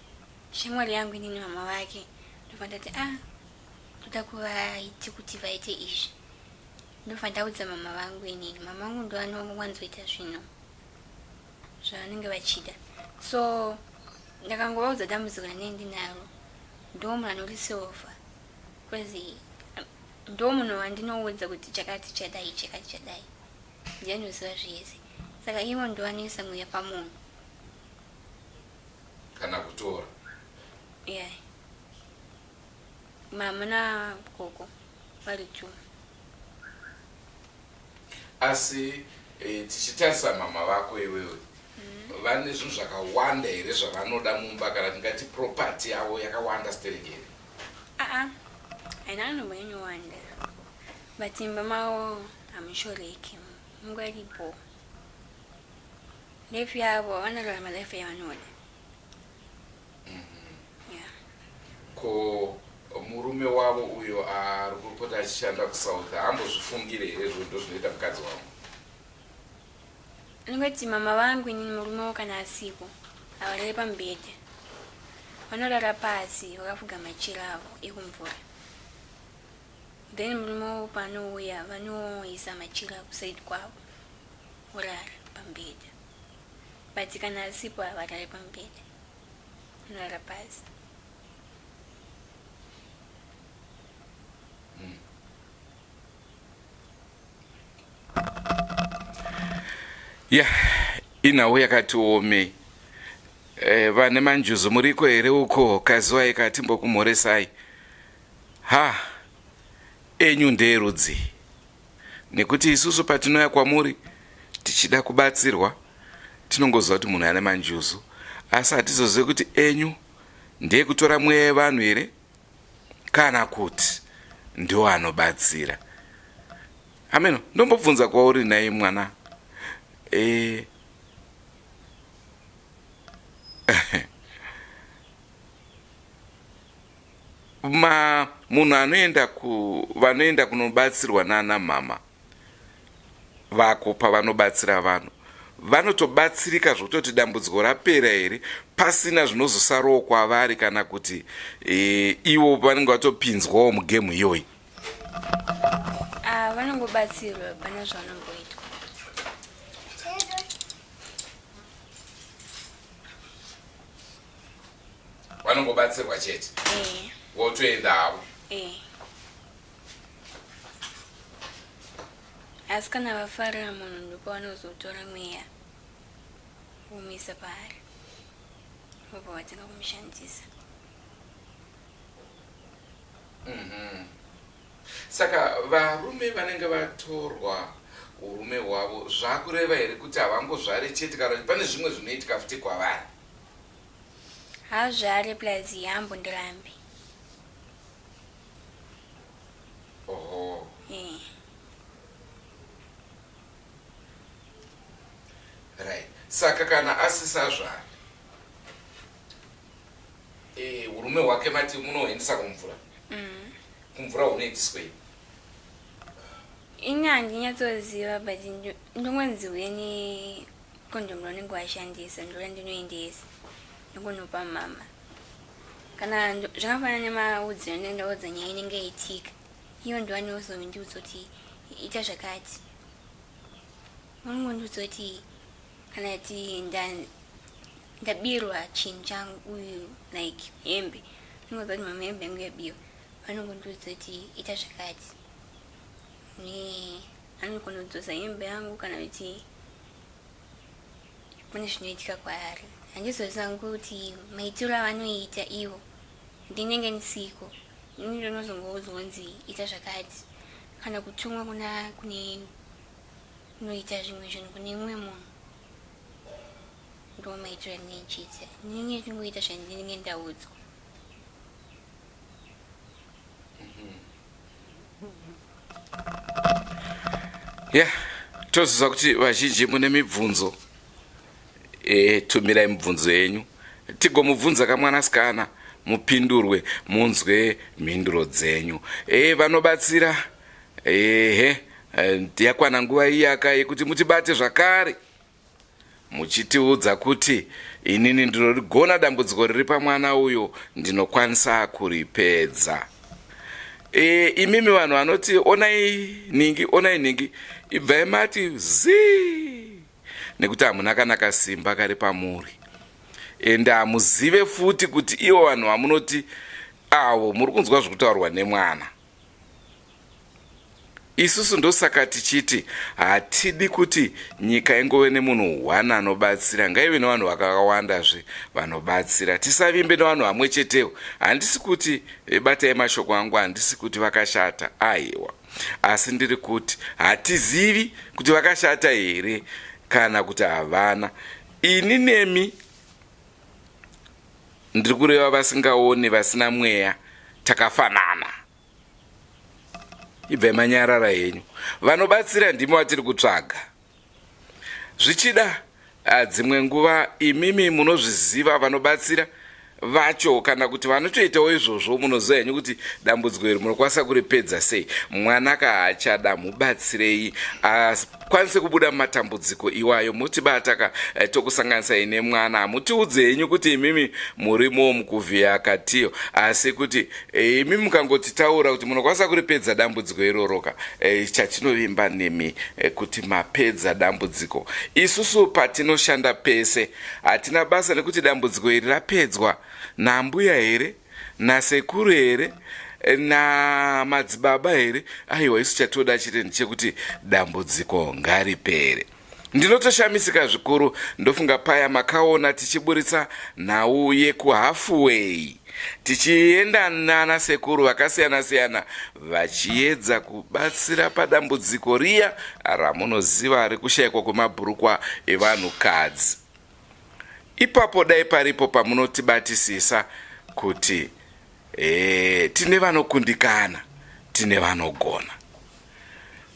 shamwari yangu inini mama vake ndobva ndati a ah, ndoda kuvaiti kuti vaite izvi ndobva ndaudza mama vangu inini mama vangu ndo anowanzoita zvinhu zvavanenge vachida so ndakangovaudza dambudziko randinenge ndinaro ndo munhu anorisolva bcause ndo munhu wandinoudza kuti chakati chadai chakati chadai ndiye anoziva zvese saka ivo ndo vanoisa mweya pamunhu kana kutora yeah mama nagogo vari two asi e, tichitarisa mama vako iwewe mm. vane zvinhu zvakawanda here zvavanoda mumba kana tingati property yavo yakawanda stereki here aa haina anombonyanyowanda but imba mavo hamushoreki mungaripo life yavo vanorarama life yavanoda Ko murume wavo uyo ari kupota achishanda kuSouth haambozvifungire here izvo ndozvinoita mukadzi wangu? Ndingoti mama vangu inini murume wavo kana asipo havarare pamubhedha vanorara pasi vakafuga machira avo ekumvura then murume wavo paanouya vanoisa machira kusaidi kwavo vorara pamubhedha but kana asipo havarare pamubhedha Norara pasi. Ya, inhau yakati omei. Eh, vane manjuzu muriko here uko kaziwai katimbokumhoresai ha enyu ndeerudzii nekuti isusu patinouya kwamuri tichida kubatsirwa tinongoziva kuti munhu ane manjuzu asi hatizozive kuti enyu ndeyekutora mweya yevanhu here kana kuti ndiwo anobatsira ameno ndombobvunza kwauri nhai mwana e... Ma munhu anoenda ku vanoenda kunobatsirwa nana mama vako pavanobatsira vanhu vanotobatsirika zvokutoti dambudziko rapera here pasina zvinozosarawo kwavari kana kuti e, ivo vanenge vatopinzwawo mugemu iyoyi ah, vanongobatsirwa pana zvavanongoitwa vanongobatsirwa chete eh. votoenda havo eh. asi kana vafarira munhu ndopavanozotora mweya vomuisa paari vobva vatanga kumushandisa mhm. Saka varume vanenge vatorwa urume hwavo zvakureva here kuti havangozvare chete kana kuti pane zvimwe zvinoitika futi kwavari Hazvare plus haambondirambi. Oho. Eh. Right. Saka kana asisazvari eh urume hwake mati munoendesa kumvura. Mm. Kumvura hunoitiswei? Ini handinyatsoziva but ndongonzi uye ne condom raunenge washandisa ndorandinoendesa ndongonopa mama kana zvakafanana nemaudziro andinenge ndaudza nyaya inenge yaitika iyo ndovanozondiudza kuti ita zvakati vanongondiudza kuti kana ti ndabirwa chinhu changu uyu like hembe ndingoziva kuti mama hembe yangu yabiwa vanongondiudza kuti ita zvakati anogona kudzosa hembe yangu kana kuti kune zvinoitika kwaari handizoziva hangu kuti maitiro avanoita ivo ndinenge ndisiko ini ndinozongoudzwa kunzi ita zvakati kana kutumwa kuna kune kunoita zvimwe zvinhu kune mumwe munhu ndo maitiro andinenge ndichiita ndinenge ndichingoita zvandinenge ndaudzwa ya yeah. toziva kuti vazhinji mune mibvunzo e, tumirai mibvunzo yenyu tigomubvunza kamwanasikana mupindurwe munzwe mhinduro dzenyu e, vanobatsira ehe Eh, yakwana nguva iyaka yekuti mutibate zvakare muchitiudza kuti inini ndinorigona dambudziko riri pamwana uyo ndinokwanisa kuripedza. E, imimi vanhu vanoti onai nhingi onai nhingi ibvai mati zii nekuti hamuna kana kasimba kari pamuri ende hamuzive futi kuti ivo vanhu vamunoti avo muri kunzwa zvekutaurwa nemwana Isusu ndosaka tichiti hatidi kuti nyika ingove nemunhu one anobatsira, ngaive nevanhu vakawandazve vanobatsira. Tisavimbe nevanhu vamwe chetewo. Handisi kuti eh, batai mashoko angu, handisi kuti vakashata, aiwa. Asi ndiri kuti hatizivi kuti vakashata here kana kuti havana. Ini nemi ndiri kureva vasingaoni, vasina mweya, takafanana. Ibvai manyarara henyu. Vanobatsira ndimi vatiri kutsvaga. Zvichida ah, dzimwe nguva imimi munozviziva vanobatsira vacho kana kuti vanotoitawo izvozvo munoziva henyu kuti dambudziko iri munokwanisa kuripedza sei mwana ka haachada mubatsirei akwanise kubuda mumatambudziko iwayo motibata ka eh, tokusanganisai nemwana hamutiudze henyu kuti imimi murimo mukuvhiya katiyo asi kuti Eh, imi mukangotitaura kuti munokwanisa kuripedza dambudziko iroroka eh, chatinovimba nemi eh, kuti mapedza dambudziko isusu patinoshanda pese hatina basa nekuti dambudziko iri rapedzwa nambuya here nasekuru here namadzibaba here aiwa isu chatoda chete ndechekuti dambudziko ngaripere Ndinotoshamisika zvikuru ndofunga paya makaona tichiburitsa nhau yekuhalfway tichienda nana sekuru vakasiyana siyana vachiedza kubatsira padambudziko riya ramunoziva rekushayikwa kwemabhurukwa evanhukadzi. Ipapo dai paripo pamunotibatisisa kuti e, tine vanokundikana tine vanogona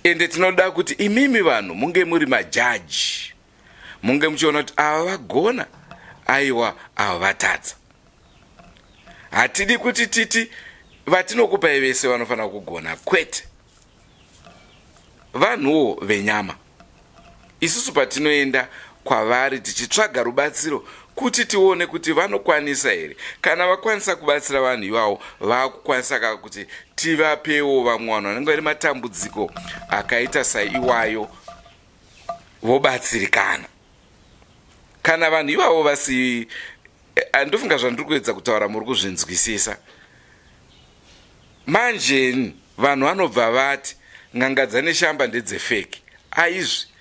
ende tinoda kuti imimi vanhu munge muri majaji munge muchiona kuti ava vagona aiwa ava vatadza hatidi kuti titi vatinokupai vese vanofanira kugona kwete Vanhuwo venyama. Isusu patinoenda kwavari tichitsvaga rubatsiro kuti tione kuti vanokwanisa here, kana vakwanisa kubatsira vanhu ivavo, vakukwanisa ka kuti tivapewo vamwe vanhu vanenge vane matambudziko akaita saiwayo vobatsirikana. Kana vanhu ivavo vasi eh, ndofunga zvandiri kuedza kutaura muri kuzvinzwisisa. Manje vanhu vanobva vati n'anga dzaNeshamba ndedzefeki. Aizvi.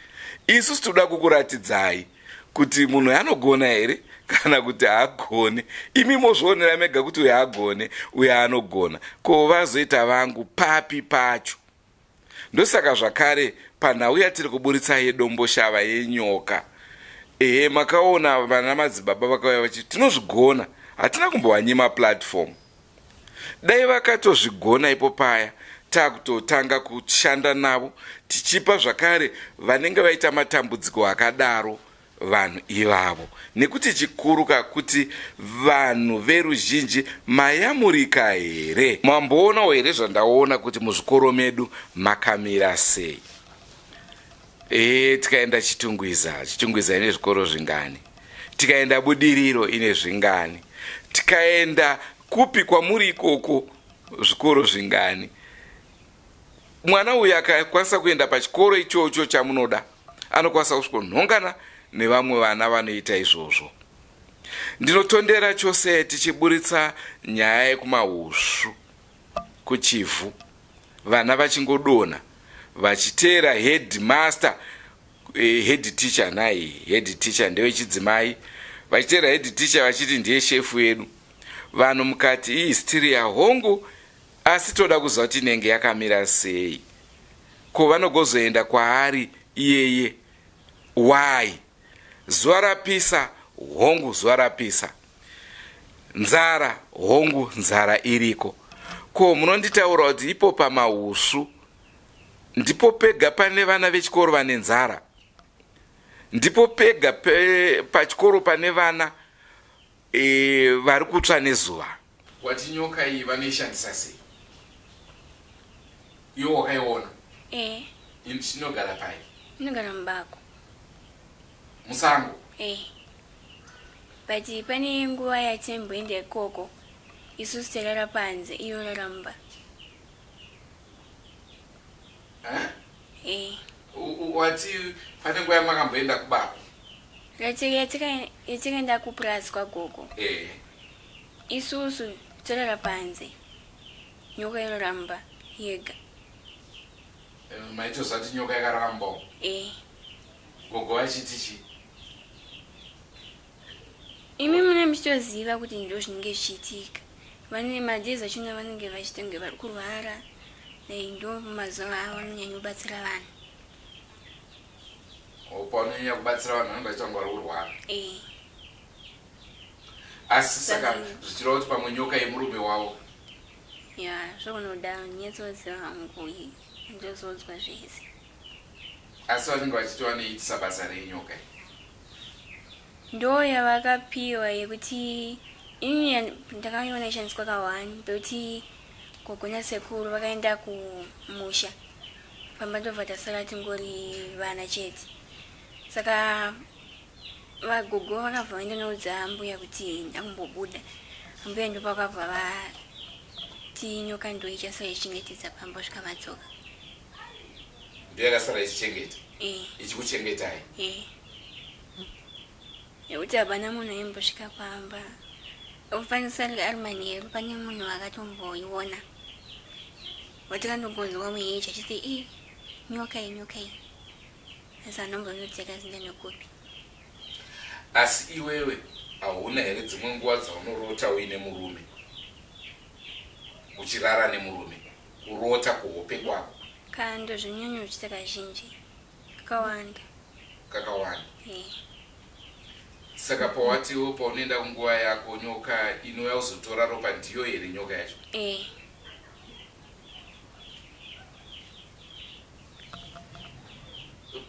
Isusu toda kukuratidzai kuti munhu anogona here kana kuti haagone. Imi mozvionera mega kuti uyu haagone, uyu anogona. Ko vazoita vangu papi pacho? Ndosaka zvakare panhau yatiri kuburitsa yedomboshava yenyoka, ehe makaona vana madzibaba vakauya vachiti tinozvigona, hatina kumbovanyima platform. Dai vakatozvigona ipo paya takutotanga kushanda navo tichipa zvakare vanenge vaita matambudziko akadaro vanhu ivavo nekuti chikuru ka kuti vanhu veruzhinji mayamurika here mamboonawo here zvandaona kuti muzvikoro medu makamira sei e tikaenda chitungwiza chitungwiza ine zvikoro zvingani tikaenda budiriro ine zvingani tikaenda kupi kwamuri ikoko zvikoro zvingani mwana uyu akakwanisa kuenda pachikoro ichocho chamunoda anokwanisa kusvikonhongana nevamwe vana vanoita izvozvo ndinotondera chose tichiburitsa nyaya yekumahusvu kuchivhu vana vachingodonha vachiteera headmaster eh, head teacher nhai head teacher ndewechidzimai vachiteera head teacher vachiti ndiye shefu yedu vanhu mukati ihistiria hongu asi toda kuziva kuti inenge yakamira sei ko vanogozoenda kwaari iyeye why zuva rapisa hongu zuva rapisa nzara hongu nzara iriko ko munonditaura kuti ipo pamahusvu ndipo pega pane vana vechikoro vane nzara ndipo pega pe, pachikoro pane vana e, vari kutsva nezuva wati nyoka iyi vanoishandisa sei iwe wakaiona e. Inogara pai? Inogara mubako. Musango? Eh. But pane nguva yatimboenda ikoko isusu tairara panze iyo rara mumba. Eh? Eh. Wati pane nguva yamakamboenda kubako? Yatikaenda kupurazi kwagogo. Eh. Isusu torara panze. Nyoka inoramba yega. Eh, maitozati nyoka yakaramba? Eh. Gogo vachiti chii? Imi mune muchitoziva kuti ndo zvinenge zvichiitika. Vane madays achona vanenge vachitonge vari kurwara. Ndo mazuva avo anonyanya kubatsira vanhu. Pavanonyanya kubatsira vanhu vanenge vachiita kunge vari kurwara. Eh. Asi saka zvichireva kuti pamwe nyoka yemurume wavo. Ya, zvokunoda nyatsoziva hangu ndozodzwa zvese. Asi vanenge vachiti vanoitisa basa renyoka iyi? Ndo yavakapiwa yekuti ini ndakaiona ishandiswa ka1 pekuti gogo nasekuru vakaenda kumusha pamba ndobva tasara tingori vana chete. Saka vagogo vakabva vaenda noudza ambuya kuti ndakumbobuda. Ambuya ndopakabva vati nyoka ndo ichasara ichichengetedza pamba kusvika vadzoka. Ndiyo yakasara ichichengeta? Eh. Ichikuchengetai? Eh. Nekuti hapana munhu aimbosvika pamba. Ufanisa ari manheru pane munhu akatomboiona. Watikandogonzwa muheji achiti i nyoka iyi nyoka iyi. Asi anombonoti yakazinda nekupi. Asi iwewe hauna here dzimwe nguva dzaunorota uine murume? Uchirara nemurume? Kurota kuhope kwako? Kana ndozvinyanya uchiita kazhinji. Kakawanda. Kakawanda. Eh. Saka pawatiwo paunoenda kunguva yako nyoka inouya kuzotora ropa ndiyo here nyoka yacho? Eh.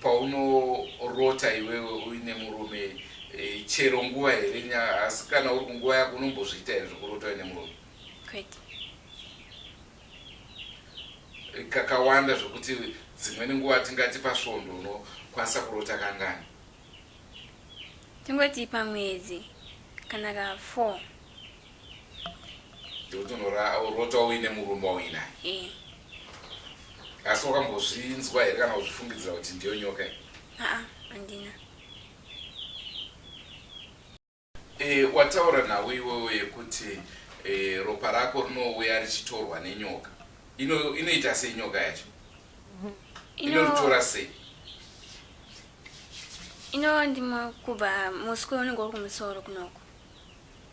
Paunorota iwewe uine murume eh, chero nguva here asi kana uri kunguva yako unombozviita here zvekurota uine murume? Kwete. Kakawanda zvekuti dzimweni nguva tingati pasvondo unokwanisa kurota kangani? Tingoti pamwedzi kana ka 4. Ndikuti unorota uine murume wauinaye. Eh. Asi wakambozvinzwa here kana kuzvifungidzira kuti ndiyo nyoka iyi? Aa, handina. E, wataura nhau iwewe yekuti e, ropa rako rinouya richitorwa nenyoka. Inoita ino sei nyoka yacho? Inoritora sei? Ino ndimo kubva muswe unenge uri kumusoro kunoko.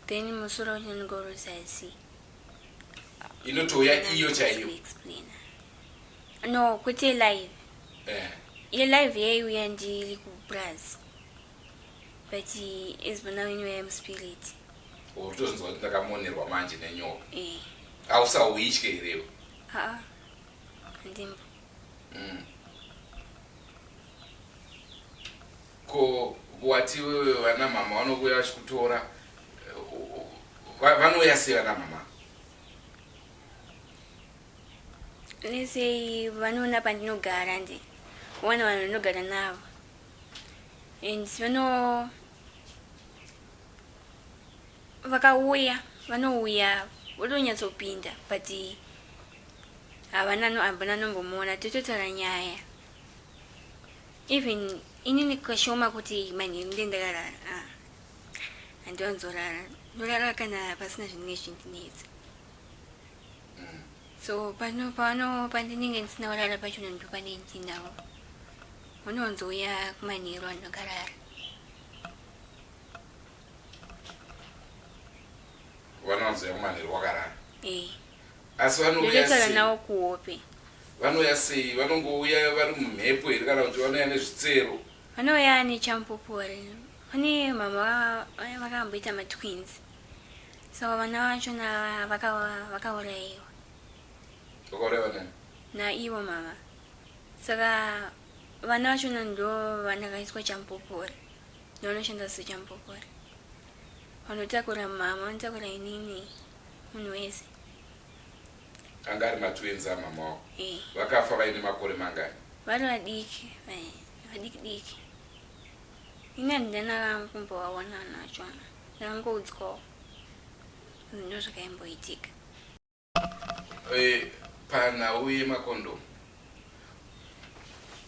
Then musoro unenge uri zasi. Inotouya iyo chaiyo? No, kwete live. Eh. Ye live yaiuya ndiri kupurazi. But as for now anyway I'm spirit. Urikutozvinzwa kuti ndakamonerwa manje nenyoka. Eh. Ausauitye here iwe? Haa. Handimbo. Ko wati wewe vana mama vanokuya vachikutora vanouya sei vana mama? Nesei vanoona pandinogara ndi vona vanhu vandinogara navo. And vano vakauya vanouya votonyatsopinda but havana havana nombomuona tototaura nyaya even inini kashoma kuti manheru nde ndakarara ah, handiwanzorara ndorara kana pasina zvinenge zvindinetsa so pano pano pandinenge ndisina kurara pachona ndo pane ndinawo vanowanzouya kumanheru vanhu vakarara. Vanowanzouya kumanheru wakarara? Eh. Asi vanouya Ndototaura sei? navo kuhope. Vanouya sei? Vanongouya vari mumhepo here kana kuti vanouya nezvitsero? Vanouya nechamupupuri. Pane mama vakamboita matwins. So vana vachona vakauraiwa. Vakauraiwa nani? Naivo mama. Saka vana vachona ndo vanakaiswa chamupupuri. Ndovanoshanda sechamupupuri. Vanotakura mama, vanotakura inini, munhu wese. Anga ari matwins amama wako? Eh. Vakafa vaine makore mangani? Vari vadiki, vadiki diki. Ini handina kumbovaona vanhu vachona. Ndakangoudzwawo. Ndozvakaimboitika. Eh, panhau yemakondomu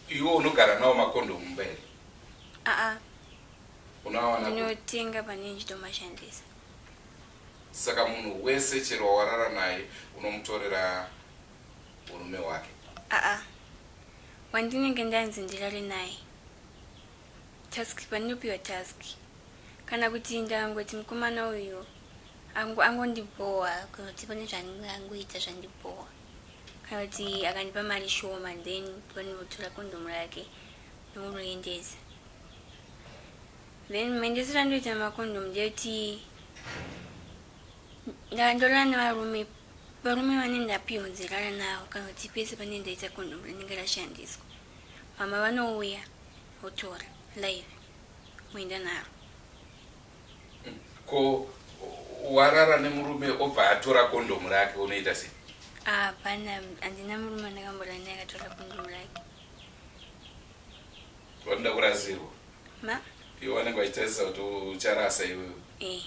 iwe unogara nawo makondomu mumba here? Aa. Unoawana kupi? Ndinotenga pane ndichitomashandisa. Saka munhu wese chero wawarara naye unomutorera urume hwake? Aa. Wandinenge ndanzi ndirare naye. Task pandinopiwa task. Kana kuti ndakangoti mukomana uyu angondibhowa kana kuti pane zvaangoita zvandibhowa. Kana kuti akandipa mari shoma then panotora kondomu rake ndomuendesa. Then maendesero andoita makondomu ndeyekuti ndorara nevarume varume vane ndapiwa nzirara navo kana kuti pese pane ndaita kondomu rinenge rashandiswa. Mama vanouya votora live voenda naro. Ko warara nemurume obva atora kondomu rake unoita sei? Hapana, handina murume andakamborara naye akatora kondomu rake. Vanoda kurasirwa? Ma? Ivo vanenge vachitarisa kuti ucharasa iwewe. Eh.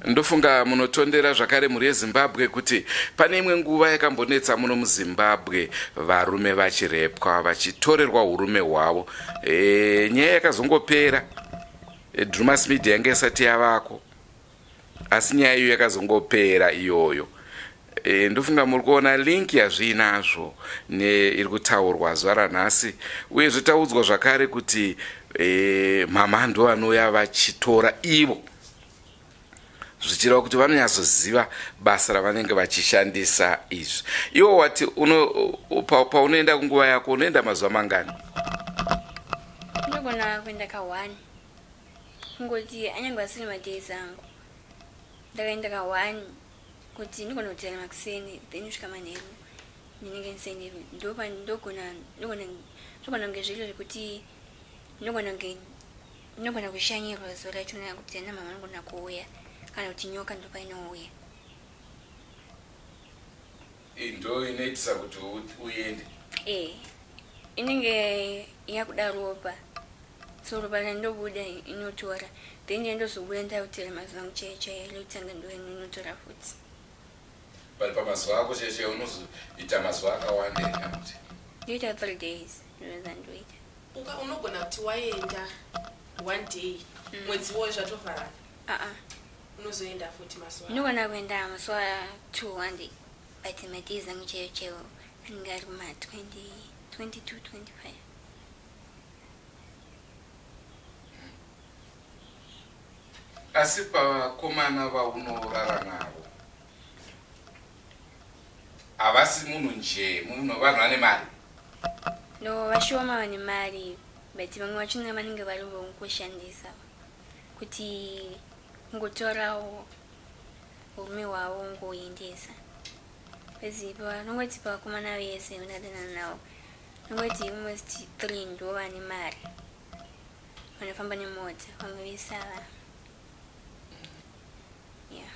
Ndofunga munotondera zvakare mhuri yeZimbabwe kuti pane imwe nguva yakambonetsa muno muZimbabwe varume vachirepwa vachitorerwa urume hwavo. E, nyaya yakazongopera e, Drumas Media yanga isati yavako asi nyaya iyo yakazongopera iyoyo. E, ndofunga muri kuona link yazviinazvo neiri kutaurwa zuva ranhasi uyezve taudzwa zvakare kuti e, mama ndo vanouya vachitora ivo zvichireva kuti vanonyatsoziva basa ravanenge vachishandisa izvi iwo wati paunoenda kunguva yako unoenda mazuva mangani? Ndinogona kuenda ka one kungoti anyange asiri madays angu ndakaenda ka one kuti ndogona kutera makuseni then kusvika manheru ndinenge ndiseni ndogona ndogona ndogona kunge zviri zvekuti ndogona kunge ndinogona kushanyirwa zuva rachona kuti ana mama vanogona kuuya kana kuti nyoka ndopainouya. Ndo inoitisa kuti uende? Eh, inenge yakuda ropa so ropa randobuda inotora then yandozobuda ndakutera mazuva angu chaiyo chaiyo rekutanga ndo inotora futi. But pamazuva ako chaiyo chaiyo unozoita mazuva akawanda here kana kuti? Ndoita 3 days ndozvandoita. Uka unogona kuti waenda one day mwedzi iwoyo zvatovharana. Aa. Unozoenda futi mazuva. Ndinogona kuenda musi wa 2 one day but madays angu chaiyo chaiwo anenge ari kuma 20 22 25. Asi pavakomana vaunorara navo havasi munhu njee munhu vanhu vane mari? No, vashoma vane mari but vamwe vachona vanenge vari vongoshandisa kuti kungotorawo urume hwavo ungoendesa. Because vanongoti pavakomana vese vandadanana navo nongoti almost 3 ndo vane mari vanofamba nemota vamwe vese ava. Yeah.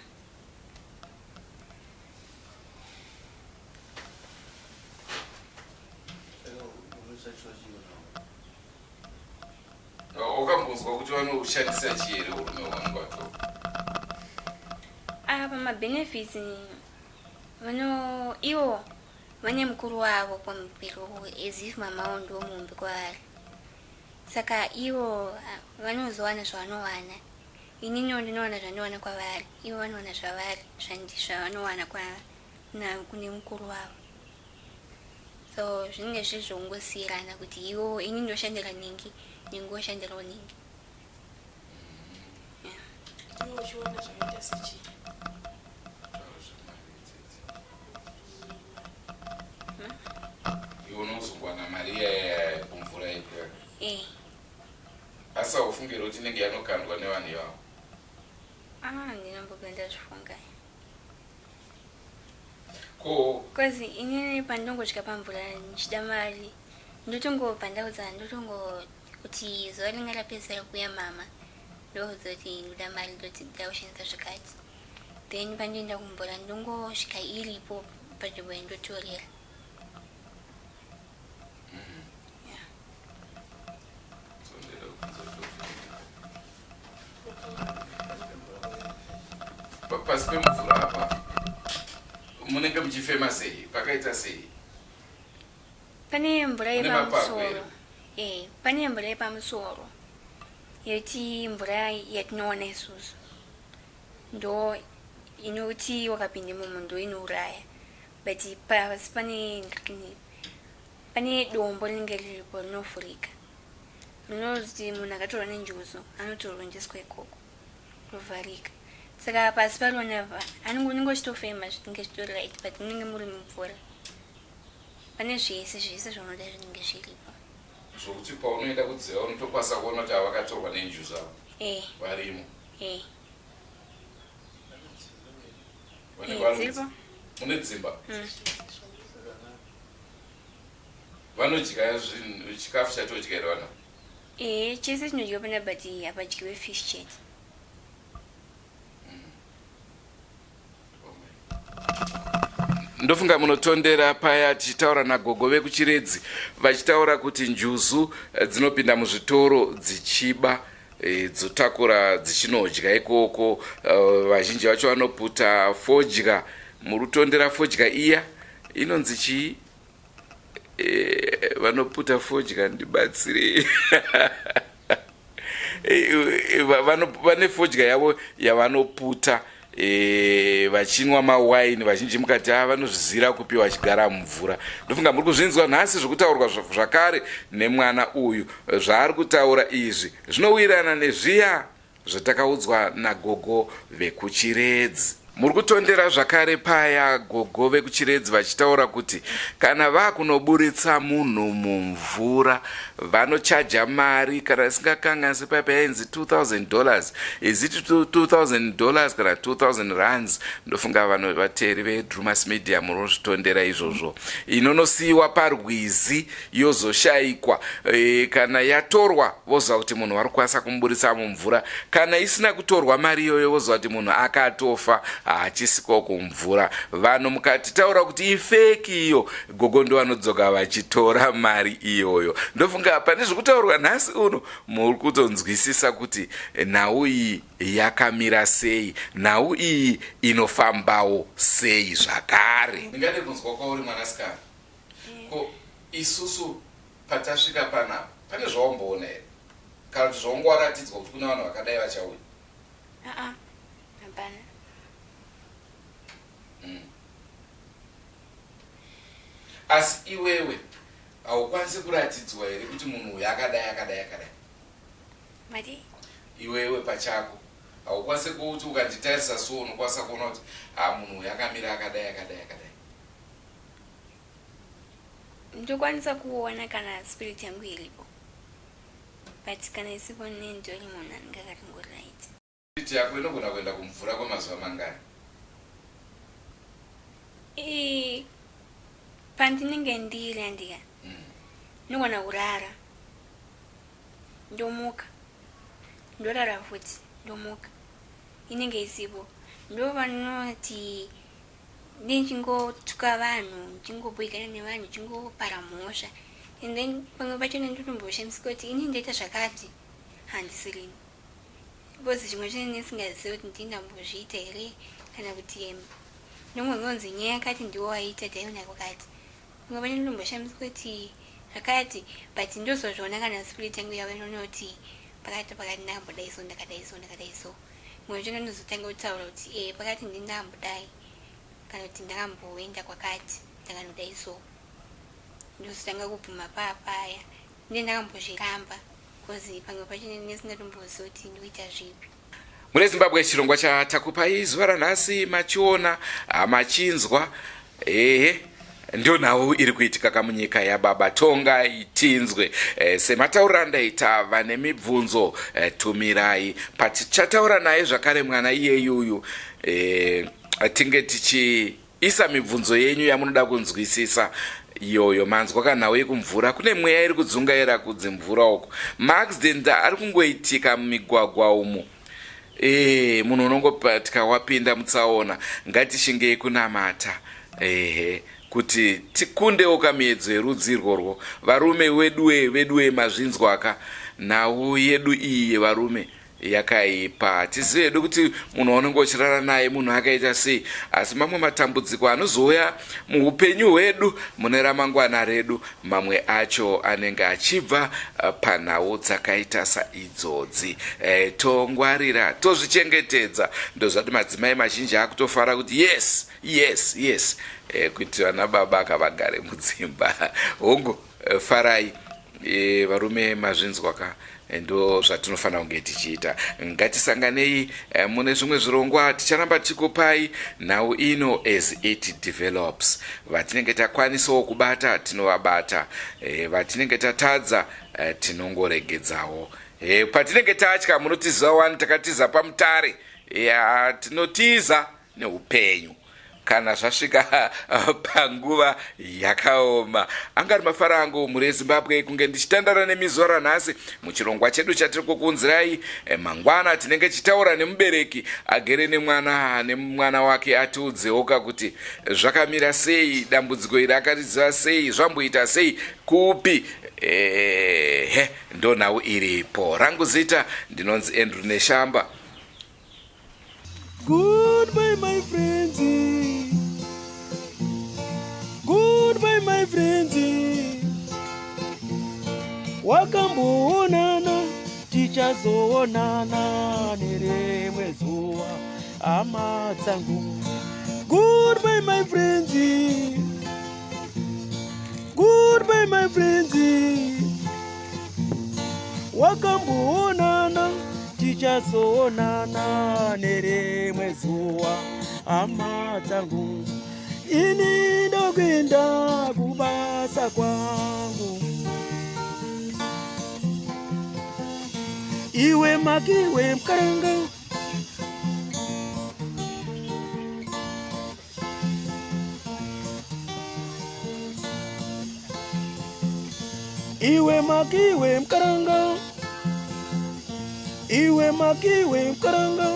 Wakambonzwa kuti vanoshandisa chii here urume hwangu vato? Apa mabenefits vano ivo vane mukuru wavo pamupiro as if mama wavo ndiwo muhombe kwavari saka ivo vanozowana zvavanowana ininiwo ndinowana zvandinowana kwavari ivo vanowana zvavari zvavanowana kune mukuru wavo so zvinenge zviri zvokungosiyirana kuti iwo ini ndoshandira nhingi nhingi woshandirawo nhingi. Iwe uchiona zvakaita sechii? Iwe unozongwana mari iyaya kumvura ipya. Eh. Asi haufungiri kuti inenge yanokandwa nevanhu ivavo? Ah, ndinombobva ndazvifunga. Ko Cause inini pandinongosvika pamvura ndichida mari ndotongobva ndaudza ndotongo kuti zuva rinenge rapedzisira kuuya mama ndoudza kuti ndoda mari ndoti ndoda kushandisa zvakati. Then pandoenda kumvura ndongosvika iripo panzvimbo yandotorera. Pasi pemvura apa munenge muchifema sei? Pakaita sei? Pane mvura yepamusoro. Eh, pane mvura yepamusoro yekuti mvura yatinoona isusu ndo inoti wakapinda imomo ndo inouraya, but pasi pane pane dombo rinenge riripo rinovhurika, rinoti munhu akatorwa nenjuzu anotoronjeswa ikoko rovharika. Saka pasi parona pa anenge uchitofema, zvinenge zvitori right, but munenge muri mumvura, pane zvese zvese zvaunoda zvinenge zviripo. Zvokuti paunoenda kudziva unotokwanisa kuona kuti ava vakatorwa nenjuzu ava Eh. varimo? Eh. Vanenge Dziripo. Mune dzimba vanodya zvinhu, chikafu chatodya here vana? Eh, chese chinodyiwa pana, but hapadyiwe fish chete. Ndofunga munotondera paya tichitaura nagogo vekuChiredzi vachitaura kuti njuzu dzinopinda muzvitoro dzichiba, dzotakura dzichinodya ikoko. Vazhinji vacho vanoputa fodya. Murutondera fodya iya inonzi chii? Vanoputa fodya, ndibatsirei. Vane fodya yavo yavanoputa, vachinwa mawaini vazhinji. Mukati a vanozvizira kupi vachigara mumvura? Ndofunga muri kuzvinzwa nhasi zvekutaurwa zvakare nemwana uyu. Zvaari kutaura izvi zvinowirirana nezviya zvatakaudzwa nagogo vekuChiredzi. Muri kutondera zvakare paya gogo vekuChiredzi vachitaura kuti kana vakunoburitsa munhu mumvura vanochaja mari, kana isingakanganisi paya payainzi $2000. Is it $2000 kana 2000 rands? Ndofunga vanhu vateeri veDrumas Media munozvitondera izvozvo. Inonosiyiwa parwizi yozoshayikwa. Kana yatorwa voziva kuti munhu vari kukwanisa kumuburitsa mumvura. Kana isina kutorwa mari iyoyo, voziva kuti munhu akatofa, haachisiko kumvura. Vanhu mukatitaura kuti ifake iyo, gogo ndo vanodzoka vachitora mari iyoyo. Ndofunga pane zvekutaurwa nhasi uno muri kutonzwisisa kuti nhau iyi yakamira sei, nhau iyi inofambawo sei zvakare. Ndingade kunzwa kwauri, mwanasikana, ko isusu patasvika panapa pane zvaumboona here, kana kuti zvaungowaratidzwa kuti kuna vanhu vakadai vachauya? Aa, hapana. Asi iwewe haukwanisi kuratidzwa here kuti munhu uyu akadai, akadai, akadai? Mati? Iwewe pachako haukwanisi kuti ukanditarisa so unokwanisa kuona kuti ha, munhu uyu akamira akadai, akadai, akadai? Ndokwanisa kuona kana spirit yangu iripo, but kana isipo nendori munhu anenge akatongori right. Spirit yako inogona kuenda kumvura kwemazuva mangani? Pandinenge ndiri andika ndinogona kurara, ndomuka, ndorara futi, ndomuka, inenge isipo. Ndo vanoti ndichingotuka vanhu, ndichingoboikana nevanhu, ndichingopara mhosva, and then pamwe pachona ndotomboshamisika kuti ini ndoita zvakati handisirini, because zvimwe zvinenge ndisingazivi kuti ndingambozviita here, kana kuti nongongonzi nyaya yakati ndiwo waita, taiona kwakati. Pamwe pacho ndotomboshamisika kuti zvakati, but ndozozviona kana spirit yangu yavo inoona kuti pakati pakati ndakambodai so, ndakadai so, ndakadai so. Mumwe wacho ndinozotanga kutaura kuti e pakati ndindakambodai, kana kuti ndakamboenda kwakati, ndakanodai so. Ndozotanga kubvuma paapaya nde ndakambozviramba, because pamwe pacho ndisingatombozivi kuti ndikuita zvipi. Mune Zimbabwe, chirongwa chatakupai zuva ranhasi machiona, machinzwa. Ehe, ndio nhau iri kuitika kamunyika yababa Tonga itinzwe. Sematauriro andaita, vane mibvunzo tumirai. Patichataura naye zvakare mwana iyeyuyu, tinge tichiisa mibvunzo yenyu yamunoda kunzwisisa iyoyo. Manzwa kanhau yekumvura, kune mweya iri kudzungaira kudzimvura uko, maaccident ari kungoitika mumigwagwa umu. Ee, munhu unongopatika wapinda mutsaona. Ngatishingei kunamata. Ehe, kuti tikundewo kamiedzo yerudzi irworwo. Varume veduwe, veduwe mazvinzwaka. Nhau yedu iyi yevarume yakaipa. Hatizive hedu kuti munhu waunenge uchirara naye munhu akaita sei, asi mamwe matambudziko anozouya muupenyu hwedu mune ramangwana redu, mamwe acho anenge achibva eh, panhau dzakaita saidzodzi. E, tongwarira, tozvichengetedza. Ndozvati madzimai mazhinji akutofara kuti yes, yes, yes, e, kuti vana baba akavagare mudzimba. Hongu, farai e, varume mazvinzwa ka ndo zvatinofanira kunge tichiita. Ngatisanganei eh, mune zvimwe zvirongwa. Ticharamba tichikupai nhau ino as it develops. Vatinenge takwanisawo kubata tinovabata, eh, vatinenge tatadza eh, tinongoregedzawo. Patinenge tatya munotiziva wani, takatiza paMutare ya tinotiza neupenyu kana zvasvika panguva yakaoma. Anga ari mafaro angu mhuri yeZimbabwe kunge ndichitandara nemi zuva ranhasi muchirongwa chedu chatiri kukuunzirai. Eh, mangwana tinenge tichitaura nemubereki agere nemwana nemwana wake atiudzewoka kuti zvakamira sei, dambudziko iri akariziva sei, zvamboita sei, kupi. Ehe, ndonhau iripo. Rangu zita ndinonzi Andrew Neshamba. Goodbye my friends. Goodbye my friends. Wakamboonana tichazoonana nerimwe zuva hama dzangu. Goodbye my friends. Goodbye my friends. Wakamboonana tichazoonana nerimwe zuva hama dzangu. Ini ndokuenda kubasa kwangu. Iwe makiwe mkaranga. Iwe makiwe mkaranga. Iwe makiwe mkaranga.